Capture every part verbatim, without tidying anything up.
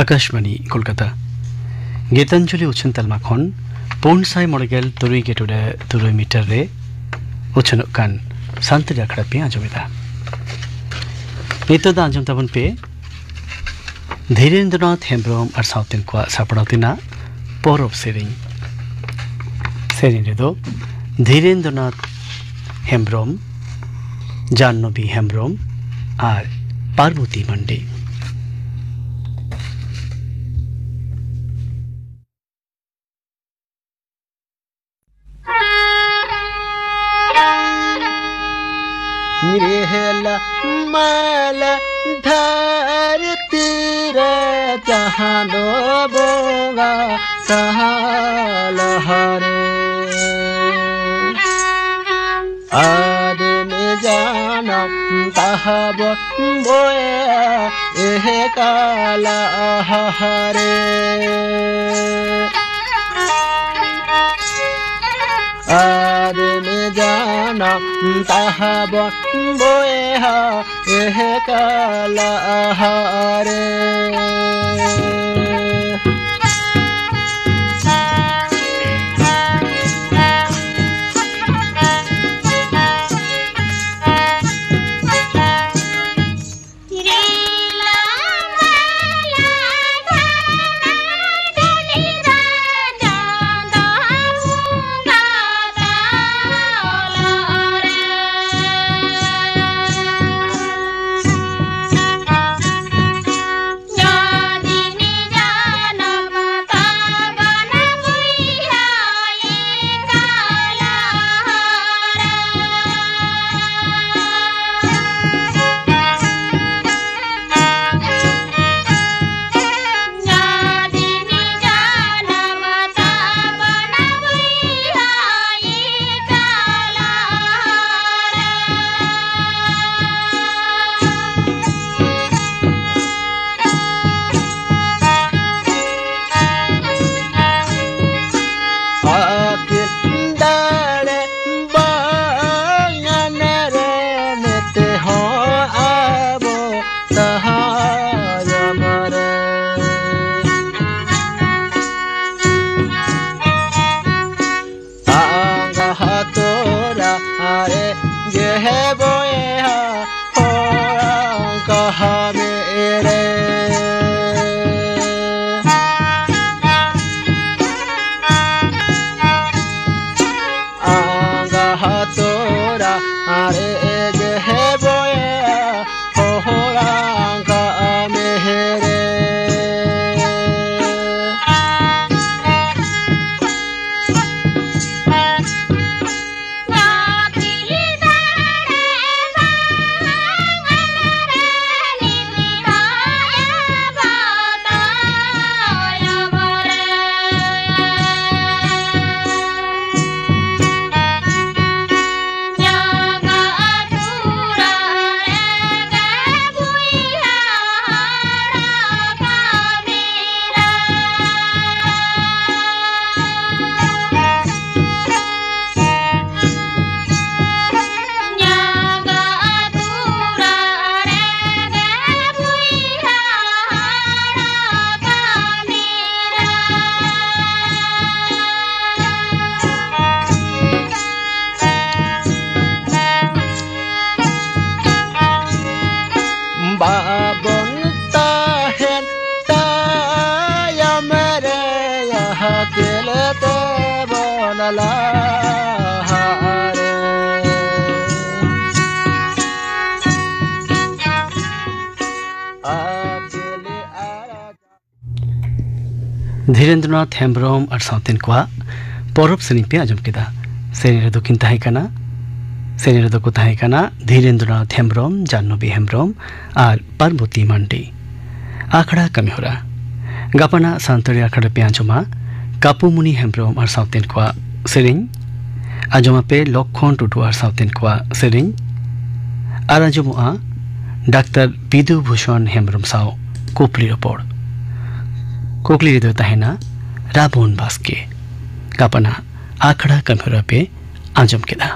ᱟᱠᱟᱥᱵᱟᱬᱤ ᱠᱳᱞᱠᱟᱛᱟ᱾ ᱜᱤᱛᱟᱧᱡᱚᱞᱤ ᱩᱪᱷᱟᱹᱱ ᱛᱟᱞᱢᱟ ᱠᱷᱚᱱ ᱯᱩᱱ ᱥᱟᱭ ᱢᱚᱬᱮ ᱜᱮᱞ ᱛᱩᱨᱩᱭ ᱜᱮ ᱴᱩᱰᱟᱹ ᱛᱩᱨᱩᱭ ᱢᱤᱴᱟᱨ ᱨᱮ ᱩᱪᱷᱟᱹᱱᱚᱜ ᱠᱟᱱ ᱥᱟᱱᱛᱟᱲᱤ ᱟᱠᱷᱲᱟ ᱯᱮ ᱟᱸᱡᱚᱢᱮᱫᱟ᱾ ᱱᱤᱛᱚᱜ ᱫᱚ ᱟᱸᱡᱚᱢ ᱛᱟᱵᱚᱱ ᱯᱮ ᱫᱷᱤᱨᱮᱱᱫᱨᱚᱱᱟᱛᱷ ᱦᱮᱢᱵᱽᱨᱚᱢ ᱟᱨ ᱥᱟᱶᱛᱮᱱ ᱠᱚᱣᱟᱜ ᱥᱟᱯᱲᱟᱣ ᱛᱮᱱᱟᱜ ᱯᱚᱨᱚᱵᱽ ᱥᱮᱨᱮᱧ᱾ ᱥᱮᱨᱮᱧ ᱨᱮᱫᱚ ᱫᱷᱤᱨᱮᱱᱫᱨᱚᱱᱟᱛᱷ ᱦᱮᱢᱵᱽᱨᱚᱢ, ᱡᱟᱦᱱᱚᱵᱤ ᱦᱮᱢᱵᱽᱨᱚᱢ ᱟᱨ ᱯᱟᱨᱵᱚᱛᱤ ᱢᱟᱱᱰᱤ᱾ ᱧᱮᱞ ᱢᱟᱞᱟ ᱫᱷᱟᱹᱨᱛᱤ ᱨᱮ ᱪᱟᱸᱫᱚ ᱵᱚᱸᱜᱟ ᱛᱟᱞᱟ ᱨᱮ᱾ ᱟᱫᱢᱤ ᱡᱟᱱᱟᱢ ᱛᱟᱦᱟᱵᱚ ᱵᱚᱭᱟ ᱮᱦ ᱠᱟᱞᱟ ᱦᱟᱦᱟᱨᱮ᱾ ᱟᱫᱢᱤ ᱡᱟᱱᱟᱢ ᱛᱟᱦᱟᱵᱚ ᱵᱚᱭᱦᱟ ᱮᱦ ᱠᱟᱞᱟ ᱦᱟᱦᱟᱨᱮ᱾ ᱫᱷᱤᱨᱮᱱᱫᱨᱚᱱᱟᱛᱷ ᱦᱮᱢᱵᱽᱨᱚᱢ ᱟᱨ ᱥᱟᱶᱛᱮᱱ ᱠᱚᱣᱟᱜ ᱯᱚᱨᱚᱵᱽ ᱥᱮᱨᱮᱧ ᱯᱮ ᱟᱸᱡᱚᱢ ᱠᱮᱫᱟ᱾ ᱥᱮᱨᱮᱧ ᱨᱮᱫᱚ ᱠᱤᱱ ᱛᱟᱦᱮᱸ ᱠᱟᱱᱟ, ᱥᱮᱨᱮᱧ ᱨᱮᱫᱚ ᱠᱚ ᱛᱟᱦᱮᱸ ᱠᱟᱱᱟ ᱫᱷᱤᱨᱮᱱᱫᱨᱚᱱᱟᱛᱷ ᱦᱮᱢᱵᱽᱨᱚᱢ, ᱡᱟᱦᱱᱚᱵᱤ ᱦᱮᱢᱵᱽᱨᱚᱢ ᱟᱨ ᱯᱟᱨᱵᱚᱛᱤ ᱢᱟᱱᱰᱤ᱾ ᱟᱠᱷᱲᱟ ᱠᱟᱹᱢᱤᱦᱚᱨᱟ᱾ ᱜᱟᱯᱟᱱᱟᱜ ᱥᱟᱱᱛᱟᱲᱤ ᱟᱠᱷᱲᱟ ᱨᱮᱯᱮ ᱟᱸᱡᱚᱢᱟ ᱠᱟᱯᱩᱢᱩᱱᱤ ᱦᱮᱢᱵᱽᱨᱚᱢ ᱟᱨ ᱥᱟᱶᱛᱮᱱ ᱠᱚᱣᱟᱜ ᱥᱮᱨᱮᱧ, ᱟᱸᱡᱚᱢᱟᱯᱮ ᱞᱚᱠᱠᱷᱚᱱ ᱴᱩᱰᱩ ᱟᱨ ᱥᱟᱶᱛᱮᱱ ᱠᱚᱣᱟᱜ ᱥᱮᱨᱮᱧ, ᱟᱨ ᱟᱸᱡᱚᱢᱚᱜᱼᱟ ᱰᱟᱠᱛᱟᱨ ᱵᱤᱫᱩ ᱵᱷᱩᱥᱚᱱ ᱦᱮᱢᱵᱽᱨᱚᱢ ᱥᱟᱶ ᱠᱩᱠᱞᱤ ᱨᱚᱯᱚᱲ᱾ ᱠᱩᱠᱞᱤ ᱨᱮᱫᱚ ᱛᱟᱦᱮᱱᱟ ᱨᱟᱵᱚᱱ ᱵᱟᱥᱠᱮ᱾ ᱜᱟᱯᱟᱱᱟᱜ ᱟᱠᱷᱲᱟ ᱠᱟᱹᱢᱤᱦᱚᱨᱟ ᱯᱮ ᱟᱸᱡᱚᱢ ᱠᱮᱫᱟ᱾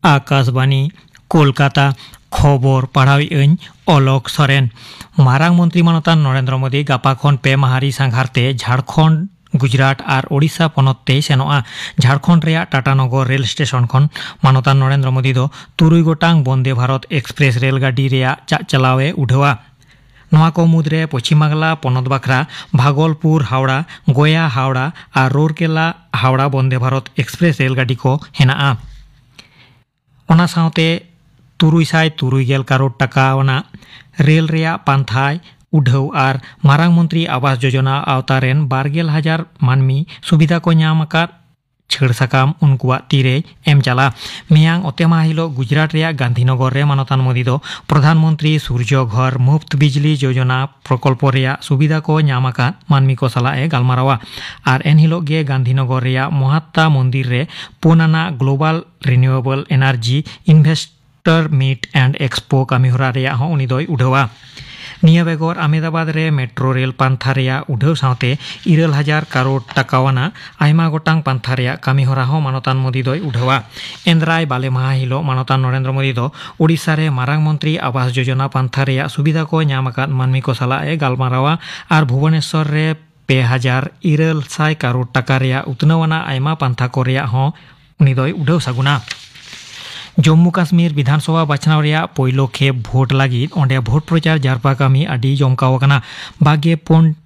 ᱟᱠᱟᱥᱵᱟᱱᱤ, ᱠᱳᱞᱠᱟᱛᱟ᱾ ᱠᱷᱚᱵᱚᱨ ᱯᱟᱲᱦᱟᱣᱮᱫ ᱟᱹᱧ ᱚᱞᱚᱠ ᱥᱚᱨᱮᱱ᱾ ᱢᱟᱨᱟᱝ ᱢᱚᱱᱛᱨᱤ ᱢᱟᱱᱚᱛᱟᱱ ᱱᱚᱨᱮᱱᱫᱨᱚ ᱢᱳᱫᱤ ᱜᱟᱯᱟ ᱠᱷᱚᱱ ᱯᱮ ᱢᱟᱦᱟ ᱨᱤ ᱥᱟᱸᱜᱷᱟᱨ ᱛᱮ ᱡᱷᱟᱲᱠᱷᱚᱸᱰ, ᱜᱩᱡᱽᱨᱟᱴ ᱟᱨ ᱳᱰᱤᱥᱟ ᱯᱚᱱᱚᱛ ᱛᱮᱭ ᱥᱮᱱᱚᱜᱼᱟ᱾ ᱡᱷᱟᱲᱠᱷᱚᱸᱰ ᱨᱮᱭᱟᱜ ᱴᱟᱴᱟᱱᱚᱜᱚᱨ ᱨᱮᱞ ᱥᱴᱮᱥᱚᱱ ᱠᱷᱚᱱ ᱢᱟᱱᱚᱛᱟᱱ ᱱᱚᱨᱮᱱᱫᱨᱚ ᱢᱳᱫᱤ ᱫᱚ ᱛᱩᱨᱩᱭ ᱜᱚᱴᱟᱝ ᱵᱚᱱᱫᱮ ᱵᱷᱟᱨᱚᱛ ᱮᱠᱥᱯᱨᱮᱥ ᱨᱮᱞ ᱜᱟᱹᱰᱤ ᱨᱮᱭᱟᱜ ᱪᱟᱜ ᱪᱟᱞᱟᱣ ᱮ ᱩᱰᱷᱟᱹᱣᱟ᱾ ᱱᱚᱣᱟ ᱠᱚ ᱢᱩᱫᱽᱨᱮ ᱯᱚᱪᱷᱤᱢ ᱵᱟᱝᱞᱟ ᱯᱚᱱᱚᱛ ᱵᱟᱠᱷᱨᱟ ᱵᱷᱟᱜᱚᱞᱯᱩᱨ ᱦᱟᱣᱲᱟ, ᱜᱚᱭᱟ ᱦᱟᱣᱲᱟ ᱟᱨ ᱨᱳᱨᱠᱮᱞᱟ ᱦᱟᱣᱲᱟ ᱵᱚᱱᱫᱮ ᱵᱷᱟᱨᱚᱛ ᱮᱠᱥᱯᱨᱮᱥ ᱨᱮᱞ ᱜᱟᱹᱰᱤ ᱠᱚ ᱦᱮᱱᱟᱜᱼᱟ᱾ ᱚᱱᱟ ᱥᱟᱶᱛᱮ ᱛᱩᱨᱩᱭ ᱥᱟᱭ ᱛᱩᱨᱩᱭ ᱜᱮᱞ ᱠᱟᱨᱳᱲ ᱴᱟᱠᱟ ᱟᱱᱟᱜ ᱨᱮᱞ ᱨᱮᱭᱟᱜ ᱯᱟᱱᱛᱷᱟᱭ ᱩᱰᱷᱟᱹᱣ ᱟᱨ ᱢᱟᱨᱟᱝ ᱢᱚᱱᱛᱨᱤ ᱟᱵᱟᱥ ᱡᱳᱡᱚᱱᱟ ᱟᱣᱛᱟ ᱨᱮᱱ ᱵᱟᱨ ᱜᱮᱞ ᱦᱟᱡᱟᱨ ᱢᱟᱹᱱᱢᱤ ᱥᱩᱵᱤᱫᱷᱟ ᱠᱚ ᱧᱟᱢ ᱟᱠᱟᱫ ᱪᱷᱟᱹᱲ ᱥᱟᱠᱟᱢ ᱩᱱᱠᱩᱣᱟᱜ ᱛᱤᱨᱮᱭ ᱮᱢ ᱪᱟᱞᱟ᱾ ᱢᱮᱭᱟᱝ ᱚᱛᱮ ᱢᱟᱦᱟ ᱦᱤᱞᱳᱜ ᱜᱩᱡᱽᱨᱟᱴ ᱨᱮᱭᱟᱜ ᱜᱟᱱᱫᱷᱤᱱᱚᱜᱚᱨ ᱨᱮ ᱢᱟᱱᱚᱛᱟᱱ ᱢᱳᱫᱤ ᱫᱚ ᱯᱨᱚᱫᱷᱟᱱ ᱢᱚᱱᱛᱨᱤ ᱥᱩᱨᱡᱚ ᱜᱷᱚᱨ ᱢᱩᱯᱛ ᱵᱤᱡᱽᱞᱤ ᱡᱳᱡᱚᱱᱟ ᱯᱨᱚᱠᱚᱞᱯᱚ ᱨᱮᱭᱟᱜ ᱥᱩᱵᱤᱫᱷᱟ ᱠᱚ ᱧᱟᱢ ᱟᱠᱟᱫ ᱢᱟᱹᱱᱢᱤ ᱠᱚ ᱥᱟᱞᱟᱜ ᱮ ᱜᱟᱞᱢᱟᱨᱟᱣᱟ᱾ ᱟᱨ ᱮᱱᱦᱤᱞᱳᱜ ᱜᱮ ᱜᱟᱱᱫᱷᱤᱱᱚᱜᱚᱨ ᱨᱮᱭᱟᱜ ᱢᱚᱦᱟᱛᱛᱟ ᱢᱚᱱᱫᱤᱨ ᱨᱮ ᱯᱩᱱ ᱟᱱᱟᱜ Global Renewable Energy Investor Meet and Expo ᱠᱟᱹᱢᱤᱦᱚᱨᱟ ᱨᱮᱭᱟᱜ ᱦᱚᱸ ᱩᱱᱤ ᱫᱚᱭ ᱩᱰᱷᱟᱹᱣᱟ᱾ ᱱᱤᱭᱟᱹ ᱵᱮᱜᱚᱨ ᱟᱢᱮᱫᱟᱵᱟᱫᱽ ᱨᱮ ᱢᱮᱴᱨᱳ ᱨᱮᱞ ᱯᱟᱱᱛᱷᱟ ᱨᱮᱭᱟᱜ ᱩᱰᱷᱟᱹᱣ ᱥᱟᱶᱛᱮ ᱤᱨᱟᱹᱞ ᱦᱟᱡᱟᱨ ᱠᱟᱨᱳᱲ ᱴᱟᱠᱟᱣᱟᱱᱟᱜ ᱟᱭᱢᱟ ᱜᱚᱴᱟᱝ ᱯᱟᱱᱛᱷᱟ ᱨᱮᱭᱟᱜ ᱠᱟᱹᱢᱤᱦᱚᱨᱟ ᱦᱚᱸ ᱢᱟᱱᱚᱛᱟᱱ ᱢᱳᱫᱤ ᱫᱚᱭ ᱩᱰᱷᱟᱹᱣᱟ᱾ ᱮᱱᱫᱨᱟᱭ ᱵᱟᱞᱮ ᱢᱟᱦᱟ ᱦᱤᱞᱳᱜ ᱢᱟᱱᱚᱛᱟᱱ ᱱᱚᱨᱮᱱᱫᱨᱚ ᱢᱳᱫᱤ ᱫᱚ ᱳᱰᱤᱥᱟ ᱨᱮ ᱢᱟᱨᱟᱝ ᱢᱚᱱᱛᱨᱤ ᱟᱵᱟᱥ ᱡᱳᱡᱚᱱᱟ ᱯᱟᱱᱛᱷᱟ ᱨᱮᱭᱟᱜ ᱥᱩᱵᱤᱫᱷᱟ ᱠᱚ ᱧᱟᱢ ᱟᱠᱟᱫ ᱢᱟᱹᱱᱢᱤ ᱠᱚ ᱥᱟᱞᱟᱜ ᱮ ᱜᱟᱞᱢᱟᱨᱟᱣᱟ ᱟᱨ ᱵᱷᱩᱵᱚᱱᱮᱥᱚᱨ ᱨᱮ ᱯᱮ ᱦᱟᱡᱟᱨ ᱤᱨᱟᱹᱞ ᱥᱟᱭ ᱠᱟᱨᱳᱲ ᱴᱟᱠᱟ ᱨᱮᱭᱟᱜ ᱩᱛᱱᱟᱹᱣ ᱟᱱᱟᱜ ᱟᱭᱢᱟ ᱯᱟᱱᱛᱷᱟ ᱠᱚ ᱨᱮᱭᱟᱜ ᱦᱚᱸ ᱩᱱᱤ ᱫᱚᱭ ᱩᱰᱷᱟᱹᱣ ᱥᱟᱹᱜᱩᱱᱟ᱾ ᱡᱚᱢᱢᱩ ᱠᱟᱥᱢᱤᱨ ᱵᱤᱫᱷᱟᱱᱥᱚᱵᱷᱟ ᱵᱟᱪᱷᱱᱟᱣ ᱨᱮᱭᱟᱜ ᱯᱳᱭᱞᱳ ᱠᱷᱮᱯ ᱵᱷᱳᱴ ᱞᱟᱹᱜᱤᱫ ᱚᱸᱰᱮ ᱵᱷᱳᱴ ᱯᱨᱚᱪᱟᱨ ᱡᱟᱨᱯᱟ ᱠᱟᱹᱢᱤ ᱟᱹᱰᱤ ᱡᱚᱢᱠᱟᱣ ᱟᱠᱟᱱᱟ᱾ ᱵᱟᱜᱮ ᱯᱩᱱ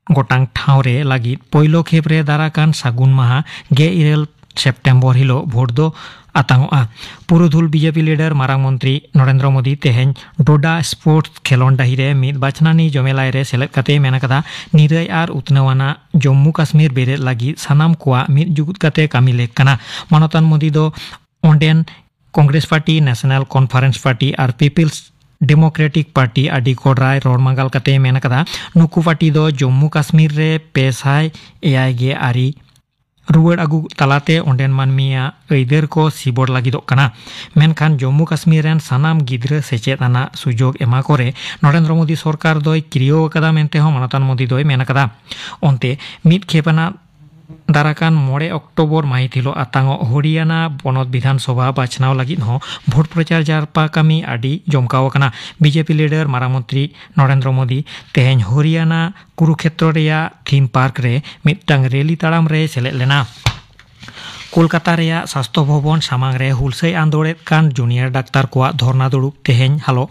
ᱜᱚᱴᱟᱝ ᱴᱷᱟᱶ ᱨᱮ ᱞᱟᱹᱜᱤᱫ ᱯᱳᱭᱞᱳ ᱠᱷᱮᱯ ᱨᱮ ᱫᱟᱨᱟᱠᱟᱱ ᱥᱟᱹᱜᱩᱱ ᱢᱟᱦᱟ ᱜᱮᱞ ᱤᱨᱟᱹᱞ ᱥᱮᱯᱴᱮᱢᱵᱚᱨ ᱦᱤᱞᱳᱜ ᱵᱷᱳᱴ ᱫᱚ ᱟᱛᱟᱝᱚᱜᱼᱟ᱾ ᱯᱩᱨᱩᱫᱷᱩᱞ ᱵᱤᱡᱮᱯᱤ ᱞᱤᱰᱟᱨ ᱢᱟᱨᱟᱝ ᱢᱚᱱᱛᱨᱤ ᱱᱚᱨᱮᱱᱫᱨᱚ ᱢᱳᱫᱤ ᱛᱮᱦᱮᱧ ᱰᱳᱰᱟ ᱥᱯᱳᱨᱴᱥ ᱠᱷᱮᱞᱚᱱᱰ ᱰᱟᱹᱦᱤ ᱨᱮ ᱢᱤᱫ ᱵᱟᱪᱷᱱᱟᱱᱤ ᱡᱚᱢᱮᱞᱟᱭ ᱨᱮ ᱥᱮᱞᱮᱫ ᱠᱟᱛᱮ ᱢᱮᱱ ᱟᱠᱟᱫᱟ, ᱱᱤᱨᱟᱹᱭ ᱟᱨ ᱩᱛᱱᱟᱹᱣ ᱟᱱᱟᱜ ᱡᱚᱢᱢᱩ ᱠᱟᱥᱢᱤᱨ ᱵᱮᱨᱮᱫ ᱞᱟᱹᱜᱤᱫ ᱥᱟᱱᱟᱢ ᱠᱚᱣᱟᱜ ᱢᱤᱫ ᱡᱩᱜᱩᱫ ᱠᱟᱛᱮ ᱠᱟᱹᱢᱤ ᱞᱮᱠ ᱠᱟᱱᱟ᱾ ᱢᱟᱱᱚᱛᱟᱱ ᱢᱳᱫᱤ ᱫᱚ ᱚᱸᱰᱮᱱ ᱠᱚᱝᱜᱨᱮᱥ ᱯᱟᱨᱴᱤ, ᱱᱮᱥᱱᱟᱞ ᱠᱚᱱᱯᱷᱟᱨᱮᱱᱥ ᱯᱟᱨᱴᱤ ᱟᱨ ᱯᱤᱯᱤᱞᱥ ᱰᱮᱢᱳᱠᱨᱮᱴᱤᱠ ᱯᱟᱨᱴᱤ ᱟᱹᱰᱤ ᱠᱚᱰᱨᱟᱭ ᱨᱚᱲ ᱢᱟᱸᱜᱟᱞ ᱠᱟᱛᱮ ᱢᱮᱱ ᱟᱠᱟᱫᱟ, ᱱᱩᱠᱩ ᱯᱟᱨᱴᱤ ᱫᱚ ᱡᱚᱢᱢᱩ ᱠᱟᱥᱢᱤᱨ ᱨᱮ ᱯᱮ ᱥᱟᱭ ᱮᱭᱟᱭ ᱜᱮ ᱟᱹᱨᱤ ᱨᱩᱣᱟᱹᱲ ᱟᱹᱜᱩ ᱛᱟᱞᱟᱛᱮ ᱚᱸᱰᱮᱱ ᱢᱟᱹᱱᱢᱤᱭᱟᱜ ᱟᱹᱭᱫᱟᱹᱨ ᱠᱚ ᱥᱤᱵᱚᱲ ᱞᱟᱹᱜᱤᱫᱚᱜ ᱠᱟᱱᱟ᱾ ᱢᱮᱱᱠᱷᱟᱱ ᱡᱚᱢᱢᱩ ᱠᱟᱥᱢᱤᱨ ᱨᱮᱱ ᱥᱟᱱᱟᱢ ᱜᱤᱫᱽᱨᱟᱹ ᱥᱮᱪᱮᱫ ᱟᱱᱟᱜ ᱥᱩᱡᱳᱜᱽ ᱮᱢᱟ ᱠᱚᱨᱮ ᱱᱚᱨᱮᱱᱫᱨᱚ ᱢᱳᱫᱤ ᱥᱚᱨᱠᱟᱨ ᱫᱚᱭ ᱠᱤᱨᱭᱟᱹᱣ ᱟᱠᱟᱫᱟ ᱢᱮᱱᱛᱮ ᱦᱚᱸ ᱢᱟᱱᱚᱛᱟᱱ ᱢᱳᱫᱤ ᱫᱚᱭ ᱢᱮᱱ ᱟᱠᱟᱫᱟ᱾ ᱚᱱᱛᱮ ᱢᱤᱫ ᱠᱷᱮᱯ ᱟᱱᱟᱜ ᱫᱟᱨᱟᱠᱟᱱ ᱢᱚᱬᱮ ᱚᱠᱴᱳᱵᱚᱨ ᱢᱟᱹᱦᱤᱛ ᱦᱤᱞᱳᱜ ᱟᱛᱟᱝᱚᱜ ᱦᱚᱨᱤᱭᱟᱱᱟ ᱯᱚᱱᱚᱛ ᱵᱤᱫᱷᱟᱱ ᱥᱚᱵᱷᱟ ᱵᱟᱪᱷᱱᱟᱣ ᱞᱟᱹᱜᱤᱫ ᱦᱚᱸ ᱵᱷᱳᱴ ᱯᱨᱚᱪᱟᱨ ᱡᱟᱨᱯᱟ ᱠᱟᱹᱢᱤ ᱟᱹᱰᱤ ᱡᱚᱢᱠᱟᱣ ᱟᱠᱟᱱᱟ᱾ ᱵᱤᱡᱮᱯᱤ ᱞᱤᱰᱟᱨ ᱢᱟᱨᱟᱝ ᱢᱚᱱᱛᱨᱤ ᱱᱚᱨᱮᱱᱫᱨᱚ ᱢᱳᱫᱤ ᱛᱮᱦᱮᱧ ᱦᱚᱨᱤᱭᱟᱱᱟ ᱠᱩᱨᱩᱠᱷᱮᱛᱨᱚ ᱨᱮᱭᱟᱜ ᱛᱷᱤᱢ ᱯᱟᱨᱠ ᱨᱮ ᱢᱤᱫᱴᱟᱝ ᱨᱮᱞᱤ ᱛᱟᱲᱟᱢ ᱨᱮᱭ ᱥᱮᱞᱮᱫ ᱞᱮᱱᱟ᱾ ᱠᱳᱞᱠᱟᱛᱟ ᱨᱮᱭᱟᱜ ᱥᱟᱥᱛᱷᱚ ᱵᱷᱚᱵᱚᱱ ᱥᱟᱢᱟᱝ ᱨᱮ ᱦᱩᱞᱥᱟᱹᱭ ᱟᱸᱫᱳᱲᱮᱫ ᱠᱟᱱ ᱡᱩᱱᱤᱭᱟᱨ ᱰᱟᱠᱛᱟᱨ ᱠᱚᱣᱟᱜ ᱫᱷᱚᱨᱱᱟ ᱫᱩᱲᱩᱵ ᱛᱮᱦᱮᱧ ᱦᱟᱞᱚ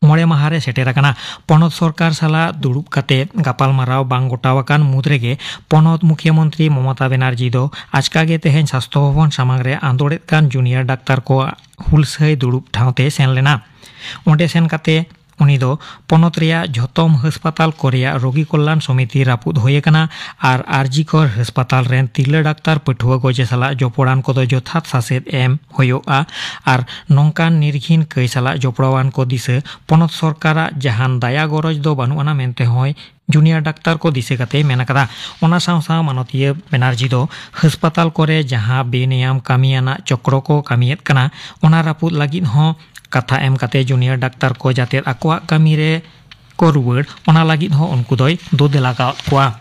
ᱢᱚᱬᱮ ᱢᱟᱦᱟ ᱨᱮ ᱥᱮᱴᱮᱨ ᱟᱠᱟᱱᱟ᱾ ᱯᱚᱱᱚᱛ ᱥᱚᱨᱠᱟᱨ ᱥᱟᱞᱟᱜ ᱫᱩᱲᱩᱵ ᱠᱟᱛᱮ ᱜᱟᱯᱟᱞᱢᱟᱨᱟᱣ ᱵᱟᱝ ᱜᱚᱴᱟᱣ ᱟᱠᱟᱱ ᱢᱩᱫᱽ ᱨᱮᱜᱮ ᱯᱚᱱᱚᱛ ᱢᱩᱠᱷᱭᱟᱹ ᱢᱚᱱᱛᱨᱤ ᱢᱚᱢᱚᱛᱟ ᱵᱮᱱᱟᱨᱡᱤ ᱫᱚ ᱟᱪᱠᱟ ᱜᱮ ᱛᱮᱦᱮᱧ ᱥᱟᱥᱛᱷᱚ ᱵᱷᱚᱵᱚᱱ ᱥᱟᱢᱟᱝ ᱨᱮ ᱟᱸᱫᱳᱲᱮᱫ ᱠᱟᱱ ᱡᱩᱱᱤᱭᱟᱨ ᱰᱟᱠᱛᱟᱨ ᱠᱚᱣᱟᱜ ᱦᱩᱞᱥᱟᱹᱭ ᱫᱩᱲᱩᱵ ᱴᱷᱟᱶ ᱛᱮ ᱥᱮᱱ ᱞᱮᱱᱟ᱾ ᱚᱸᱰᱮ ᱥᱮᱱ ᱠᱟᱛᱮ ᱩᱱᱤ ᱫᱚ ᱯᱚᱱᱚᱛ ᱨᱮᱭᱟᱜ ᱡᱷᱚᱛᱚᱢ ᱦᱟᱥᱯᱟᱛᱟᱞ ᱠᱚ ᱨᱮᱭᱟᱜ ᱨᱳᱜᱤ ᱠᱚᱞᱞᱟᱱ ᱥᱚᱢᱤᱛᱤ ᱨᱟᱹᱯᱩᱫ ᱦᱩᱭ ᱟᱠᱟᱱᱟ ᱟᱨ ᱟᱨᱡᱤ ᱠᱚᱨ ᱦᱟᱥᱯᱟᱛᱟᱞ ᱨᱮᱱ ᱛᱤᱨᱞᱟᱹ ᱰᱟᱠᱛᱟᱨ ᱯᱟᱹᱴᱷᱩᱣᱟᱹ ᱜᱚᱡᱮ ᱥᱟᱞᱟᱜ ᱡᱚᱯᱚᱲᱟᱱ ᱠᱚᱫᱚ ᱡᱚᱛᱷᱟᱛ ᱥᱟᱥᱮᱛ ᱮᱢ ᱦᱩᱭᱩᱜᱼᱟ ᱟᱨ ᱱᱚᱝᱠᱟᱱ ᱱᱤᱨᱜᱷᱤᱱ ᱠᱟᱹᱭ ᱥᱟᱞᱟᱜ ᱡᱚᱯᱲᱟᱣᱟᱱ ᱠᱚ ᱫᱤᱥᱟᱹ ᱯᱚᱱᱚᱛ ᱥᱚᱨᱠᱟᱨᱟᱜ ᱡᱟᱦᱟᱱ ᱫᱟᱭᱟ ᱜᱚᱨᱚᱡᱽ ᱫᱚ ᱵᱟᱹᱱᱩᱜ ᱟᱱᱟ ᱢᱮᱱᱛᱮ ᱦᱚᱸᱭ ᱡᱩᱱᱤᱭᱟᱨ ᱰᱟᱠᱛᱟᱨ ᱠᱚ ᱫᱤᱥᱟᱹ ᱠᱟᱛᱮ ᱢᱮᱱ ᱟᱠᱟᱫᱟ᱾ ᱚᱱᱟ ᱥᱟᱶ ᱥᱟᱶ ᱢᱟᱱᱚᱛᱤᱭᱟᱹ ᱵᱮᱱᱟᱨᱡᱤ ᱫᱚ ᱦᱟᱥᱯᱟᱛᱟᱞ ᱠᱚᱨᱮ ᱡᱟᱦᱟᱸ ᱵᱮᱱᱤᱭᱟᱢ ᱠᱟᱹᱢᱤᱭᱟᱱᱟᱜ ᱪᱚᱠᱨᱚ ᱠᱚ ᱠᱟᱹᱢᱤᱭᱮᱫ ᱠᱟᱱᱟ, ᱚᱱᱟ ᱨᱟᱹᱯᱩᱫ ᱞᱟᱹᱜᱤᱫ ᱦᱚᱸ ᱠᱟᱛᱷᱟ ᱮᱢ ᱠᱟᱛᱮ ᱡᱩᱱᱤᱭᱟᱨ ᱰᱟᱠᱛᱟᱨ ᱠᱚ ᱡᱟᱛᱮ ᱟᱠᱚᱣᱟᱜ ᱠᱟᱹᱢᱤ ᱨᱮ ᱠᱚ ᱨᱩᱣᱟᱹᱲ, ᱚᱱᱟ ᱞᱟᱹᱜᱤᱫ ᱦᱚᱸ ᱩᱱᱠᱩ ᱫᱚᱭ ᱫᱩ ᱫᱮᱞᱟ ᱟᱠᱟᱫ ᱠᱚᱣᱟ᱾